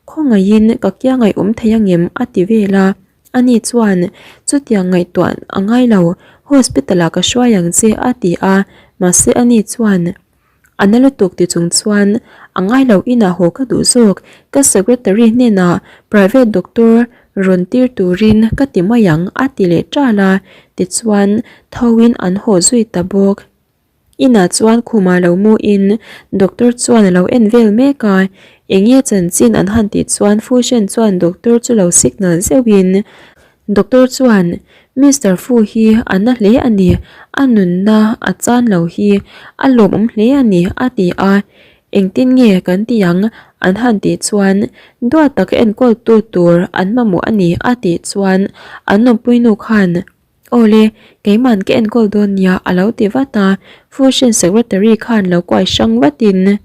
khawngaihin ka kiangaih awm thei angem a ti vel a. Ani chuan, Chutiang ngaihtuah a ngai lo, hospital ah ka hruai ang che a ti a, mahse ani chuan, A na lutuk ti chung chuan, A ngai lo inah haw ka duh zawk, ka secretary hnenah private doctor rawn tir turin ka ti mai ang a ti leh ṭal a, tichuan thoin an haw zui ta bawk. Inah chuan khumah lo mu in doctor chuan a lo en vel mek a, enge chanchin an han tih chuan Fu Shen chuan doctor chu lo signal zeuh in doctor chuan Mister Fu hi a na hle a ni, a nunna a chan lo hi a lawmawm hle a ni a ti a, engtin nge kan ti ang an han tih chuan duat taka enkawl tu tur an mamawh a ni a tih chuan an awmpui nu khan Awle, keiman ka enkawl dawn nia a lo ti vat a, Fusion Secretary khan lo kuai hrang vatin,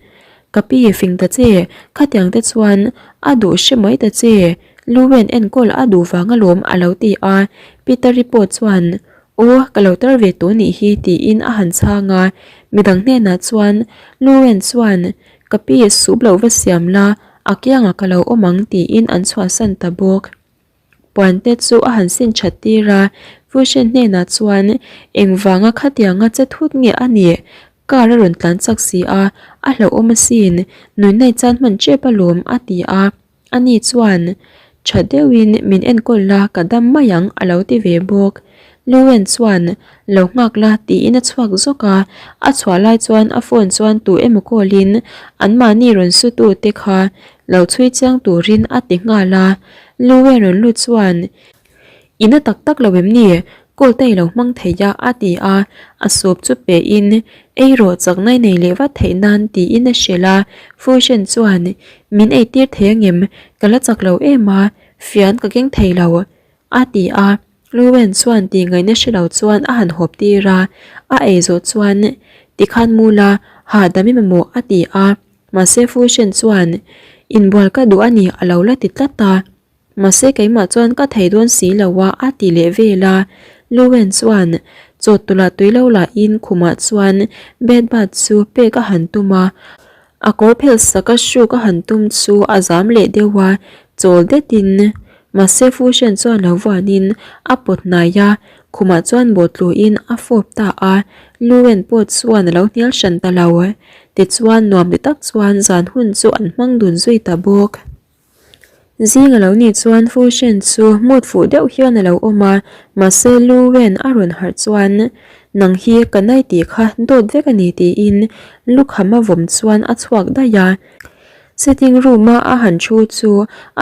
Ka pi fing ta che, khatiang te chuan a duh hre mai ta che, Luwen enkawl a duh vang alawm a lo ti a, Peter-i pawh chuan, Aw, ka lo tar ve tawh nih hi tiin a han chhang a, midang hnenah chuan Luwen chuan, Ka pi sup lo va siam la, a kiangah ka lo awm ang tiin an chhuahsan ta bawk. Puan te chu a han sin that tir a, Fushen hnenah chuan engvanga khatianga che thut nge a nih? Car a rawn tlan chak si a, a hlauhawm asin, nuinai chan hman tep alawm a ti a, ani chuan tha deuhin min enkawl la ka dam mai ang a lo ti ve bawk. Luwen chuan lo nghak la tiin a chhuak zawk a, a chhuah lai chuan a phone chuan tu emaw call in anmahni rawn su tu te kha lo chhui chiang turin a ti nghal a, Luwen rawn lut chuan I na tak tak lo em ni? Call te i lo hmang thei a a ti a, a soup chu pe in ei rawh chakna i nei leh vat theih nan tiin a hrilh a, Fushen chuan Min ei tir thei angem? Ka la chak lo em a, fian ka keng thei lo a ti a. Luwen chuan tih ngaihna hre lo chuan a han hawp tir a, a ei zawh chuan tikhan mu la, hahdam i mamawh a ti a, mahse Fushen chuan inbual ka duh a ni a lo la ti tlat a, mahse keimah chuan ka thei dawn si lo a a ti leh vel a, Luwen chuan chawt tula tui lo lahin khumah chuan bed bath chu pek a han tum a, A kawr phelh sak a hruk a han tum chu a zam leh deuh a, chawl detin mahse Fushen chuan lo vuanin a pawt hnai a, khumah chuan bawhtluin a fawp ta a, Luwen pawh chuan a lo hnial hran ta lo. Tichuan nuam ti tak chuan zan hun chu an hmang dun zui ta bawk. Zing a lo nih chuan Fushen chu mut fuh deuh hian a lo awm a, mahse Lu Wen a rawn harh chuan nang hi ka nai tih kha dawt vek a ni tiin lukham a vawm chuan a chhuak daih a. Sitting room a a han thu chu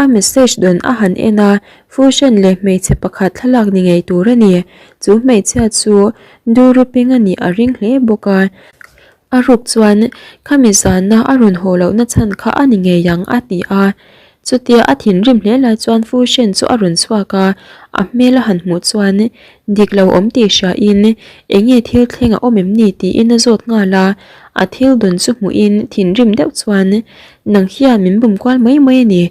a message dawn a han en a, Fushen leh hmeichhe pakhat thlalak ni ngei tur a ni. Chu hmeichhia chu Duruping a nih a ring hle bawk a. A ruk chuan khami zana a rawn haw lohna chhan kha a ni ngei ang a ti a. Chutia a thinrim hle lai chuan Fu Shen chu a rawn chhuak a, a hmel a han hmuh chuan dik lo awm tih hriain enge thil thleng a awm em ni tiin a zawt nghal a. A thil dawn chu hmuhin thinrim deuh chuan nang hian min bum kual mai mai a ni.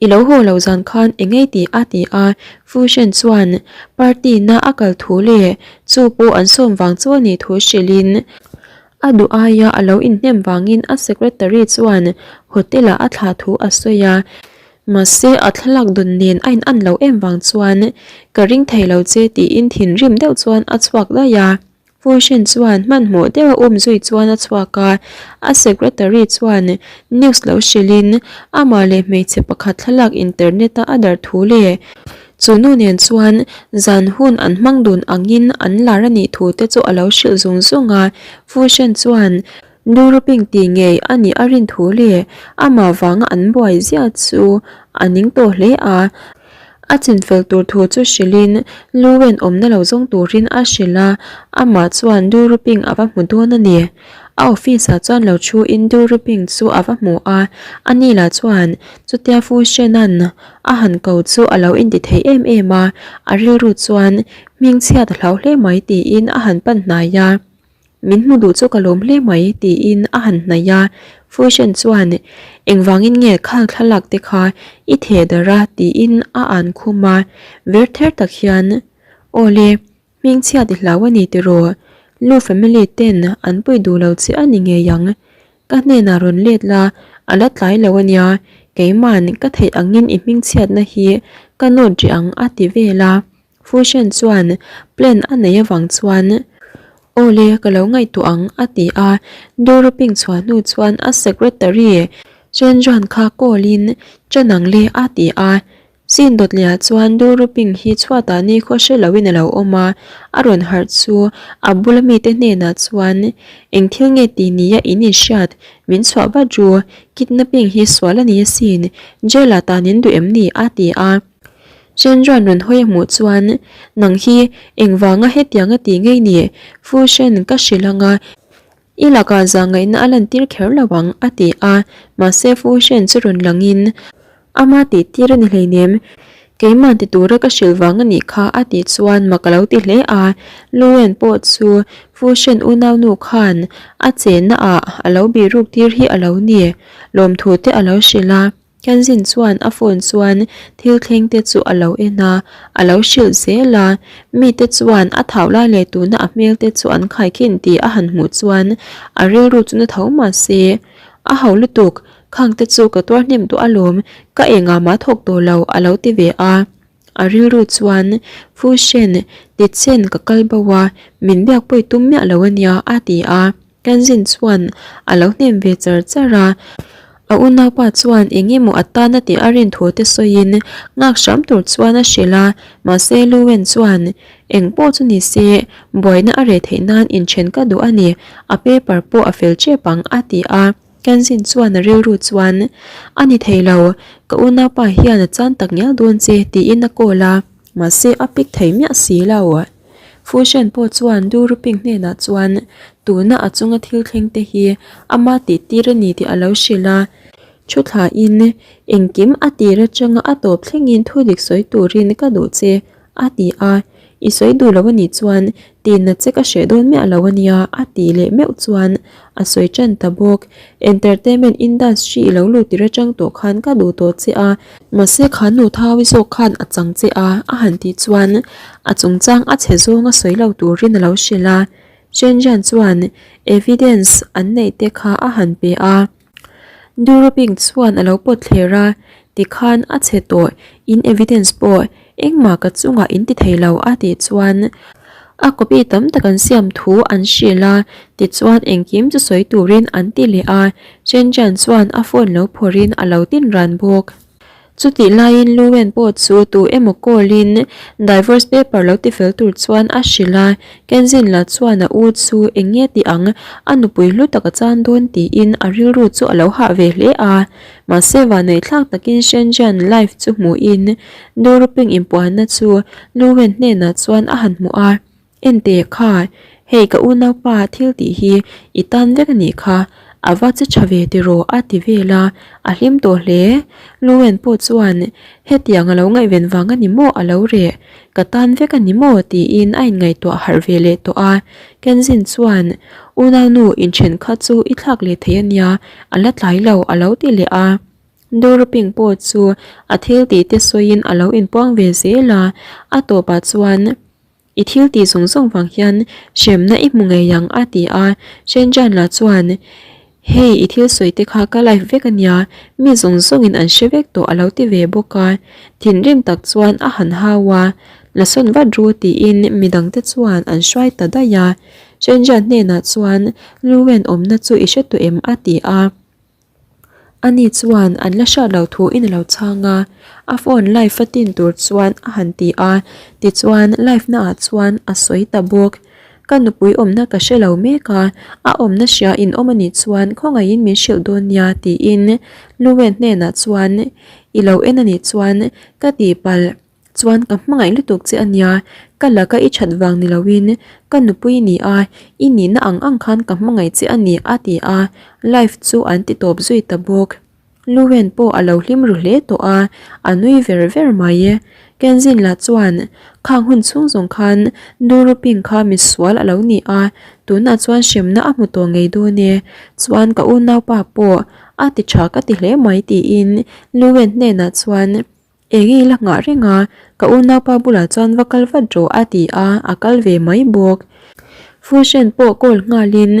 I lo haw lo zan khan engei tih a ti a, Fu Shen chuan party na a kal thu leh chu pawh an sawm vang chu a nih thu hrilhin a duh aia a lo inhnem vangin a secretary chuan hotel ah a thlah thu a sawi a, mahse a thlalak dawn nen a in an lo em vang chuan ka ring thei lo che tiin thinrim deuh chuan a chhuak daih a. Fushin chuan hmanhmawh deuh a um zui chuan a chhuak a, a secretary chuan news lo hrilhin amah leh hmeichhe pakhat thlalak internet a a darh thu leh chu nu nen chuan zan hun an hmang dun angin an lar a nih thu te chu a lo hrilh zung zung a. Fushin chuan Duruping tih ngei a nih a rin thu leh amah vanga an buai ziah chu a ning tawh hle a. A chinfel tur thu chu hrilhin Luwen awmna lo zawng turin a hrilh a, amah chuan Duruping a va hmu dawn a ni. A office ah chuan lo thuin Duruping chu a va hmu a, ani lah chuan chutia Fu Shen-a'n a han ko chu a lo inti thei em em a, a rilru chuan hmingchhiat a hlau hle mai tiin a han pan hnai a. Min hmu duh chu ka lawm hle mai tiin a han hnaih a, Fusion chuan engvangin nge khang thlalak te kha i theh darh a tiin a an khum a, ver ther tak hian Aw le, hmingchhia ti hlau a ni tiraw, Lu family ten an pui duh lo che a ni ngei ang, ka hnenah rawn let la a la tlai lo a nia, keiman ka theih angin i hmingchhiatna hi ka nawt rih ang a ti vel a. Fusion chuan plan a neih avang chuan Aw le ka lo ngaihtuah ang a ti a, Doruping chhuah hnu chuan a secretary Chenjuan kha call in Chan ang le a ti a, Sin dawtliah chuan Doruping hi chhuatah ni khaw hre loin a lo awm a, a rawn harh chu a bula mite hnenah chuan Eng thil nge ti nia in inhriat min chhuah vat ru, kidnapping hi sual a ni asin, jail ah tan in duh em ni a ti a. Chenjuan rawn hawi a hmuh chuan, Nang hi engvanga hetianga ti ngei ni? Fushen ka hrilh anga i lakah zahngaihna a lantir kher lo ang, a ti a. Mahse Fushen chu rawn langin, Ama tih tir a ni hleinem, keimah ti tura ka hrilh vang a nih kha, a tih chuan mak a lo ti hle a. Luen pawh chu Fushen unaunu khan a chenna ah a lo bihruk tir hi a lo ni, lawmthu te a lo hrilh a. Kenzin chuan a phone chuan thil thleng te chu a lo en a, a lo hrilh zel a, mite chuan a thau lai leh tuna a hmel te chu an khaikhin tih a han hmuh chuan a rilru chu na tho mah se, A ho lutuk, khang te chu ka tuar hnem duh alawm, ka engah mah thawk tawh lo a lo ti ve a. A rilru chuan, Fushen, tichen ka kal bo a, min biak pawi tum miah lo ania a ti a. Kenzin chuan a lo hnem ve char char a, a unaupa chuan eng emaw a tan a tih a rin thu te sawiin nghak hram tur chuan a hrilh a, mahse Luwen chuan eng pawh chu ni se buaina a reh theih nan inthen ka duh a ni, a paper pawh a fel tep ang a ti a, Kenzin chuan a rilru chuan a ni thei lo, ka unaupa hian a chan tak ngial dawn che tiin a call a, mahse a pick thei miah si lo. Fushen pawh chuan Duruping hnenah chuan tuna a chunga thil thleng te hi ama tih tir a ni tih a lo hrilh a. Thu thlain engkim a tir atanga a tawp thlengin thu dik sawi turin ka duh che a ti a. I sawi duh lo a nih chuan tihna che ka hreh dawn miah lo a nia a tih leh meuh chuan a sawi tan ta bawk. Entertainment industry i lo lut tir atang tawh khan ka duh tawh che a. Mahse kha nu Thaui zawk khan a chang che a, a han tih chuan a chungchang a chhe zawng a sawi lo turin a lo hrilh a. Chenjian chuan evidence an neih te kha a han pe a. Duruping chuan a lo pawt thler a, tikhan a chhe tawh in evidence pawh engmah ka chungah in ti thei lo a tih chuan a copy tam tak an siam thu an hrilh a, tichuan engkim chu sawi turin an ti leh a, Chenjian chuan a phone lo phawrhin a lo tin ran bawk. Chutih laiin Luwen pawh chu tu emaw call in divorce paper lo tifel tur chuan a hrilh a, Kenzin lah chuan a u chu eng nge tih ang, a nupui hlu tak a chan dawn tiin a rilru chu a lo hah ve hle a. Mahse vanneihthlak takin Shenzhen life chu hmuhin Duruping inpuanna chu Luwen hnenah chuan a han hmuh a. Enteh kha, hei ka unaupa thil tih hi i tan vek a nih kha, a va che tha ve tiraw a ti vel a, a hlim tawh hle. Luwen pawh chuan hetiang a lo ngaihven vang a ni maw a lo reh, ka tan vek a ni maw tiin a inngaihtuah harh ve leh tawh a. Kenzin chuan unaunu inthen kha chu i thlak leh thei a nia, a la tlai lo a lo ti leh a. Doruping pawh chu a thil tih te sawiin a lo inpuang ve zel a, a tawpah chuan I thil tih zawng zawng vang hian hremna i hmu ngei ang a ti a, Shenjan lah chuan Hei i thil sawi te kha ka life vek a nia, mi zawng zawngin an hre vek tawh a lo ti ve bawk a, thinrim tak chuan a han hau a, la sawn vat ru tiin midang te chuan an hruai ta daih a, Shenjan hnenah chuan Luwen awmna chu i hre tawh em a ti a. Ani chuan an la hriat loh thu in a lo chhang a, a phone live a tin tur chuan a han ti a, tichuan live na ah chuan a sawi ta bawk. Ka nupui awmna ka hre lo mek a, a awmna hria in awm anih chuan khawngaihin min hrilh dawn nia tiin Luwen hnenah chuan i lo en anih chuan ka tihpalh. Chuan ka hmangaih lutuk che ania, ka laka i that vang ni loin ka nupui i ni a, i nihna ang ang khan ka hmangaih che a ni a ti a, live chu an ti tawp zui ta bawk. Luwen pawh a lo hlim ru hle tawh a, a nui ver ver mai. Kenzin lah chuan khang hun chhung zawng khan Duruping kha misual a lo ni a, tunah chuan hremna a hmu tawh ngei dawn e, chuan ka unaupa pawh a ti tha ka ti hle mai tiin Luwen hnenah chuan Eng i la nghah reng a, ka unaupa bulah chuan va kal vat rawh a ti a, a kal ve mai bawk. Fushen pawh call nghalin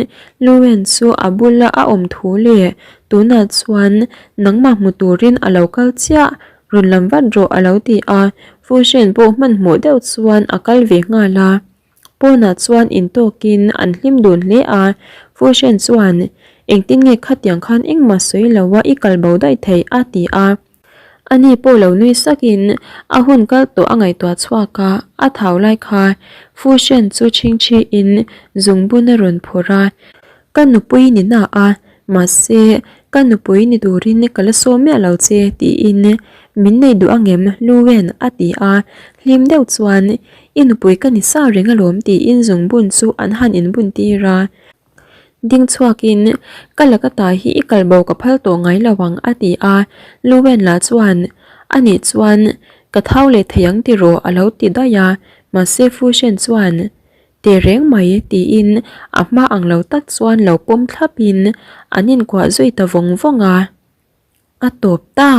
Luwen chu a bula a awm thu leh tunah chuan nangmah hmu turin a lo kal chiah, rawn lam vat rawh a lo ti a, Fushen pawh hmanhmawh deuh chuan a kal ve nghal a. Pawnah chuan intawkin an hlim dun hle a, Fushen chuan engtin nge khatiang khan engmah sawi lo a i kal bo daih theih a ti a. Ani pawh lo nui sakin a hun kal tawh a ngaihtuah chhuak a, a thau lai kha Fushen chu chhingchhiin zungbun a rawn phawrh a, Ka nupui ni na a, mahse ka nupui ni turin ka la sawm miah lo che tiin min nei duh angem Luwen a ti a, hlim deuh chuan I nupui ka ni sa reng alawm tiin zungbun chu an han inbun tir a. Ding chhuakin, Ka laka ta hi i kal bo ka phal tawh ngai lo ang a ti a, Luwen lah chuan, Anih chuan ka thau leh thei ang tiraw a lo ti daih a, mahse Fushen chuan, Teh reng mai tiin a hma ang lo tak chuan lo pawm thlapin an inkuah zui ta vawng vawng a, a tawp ta.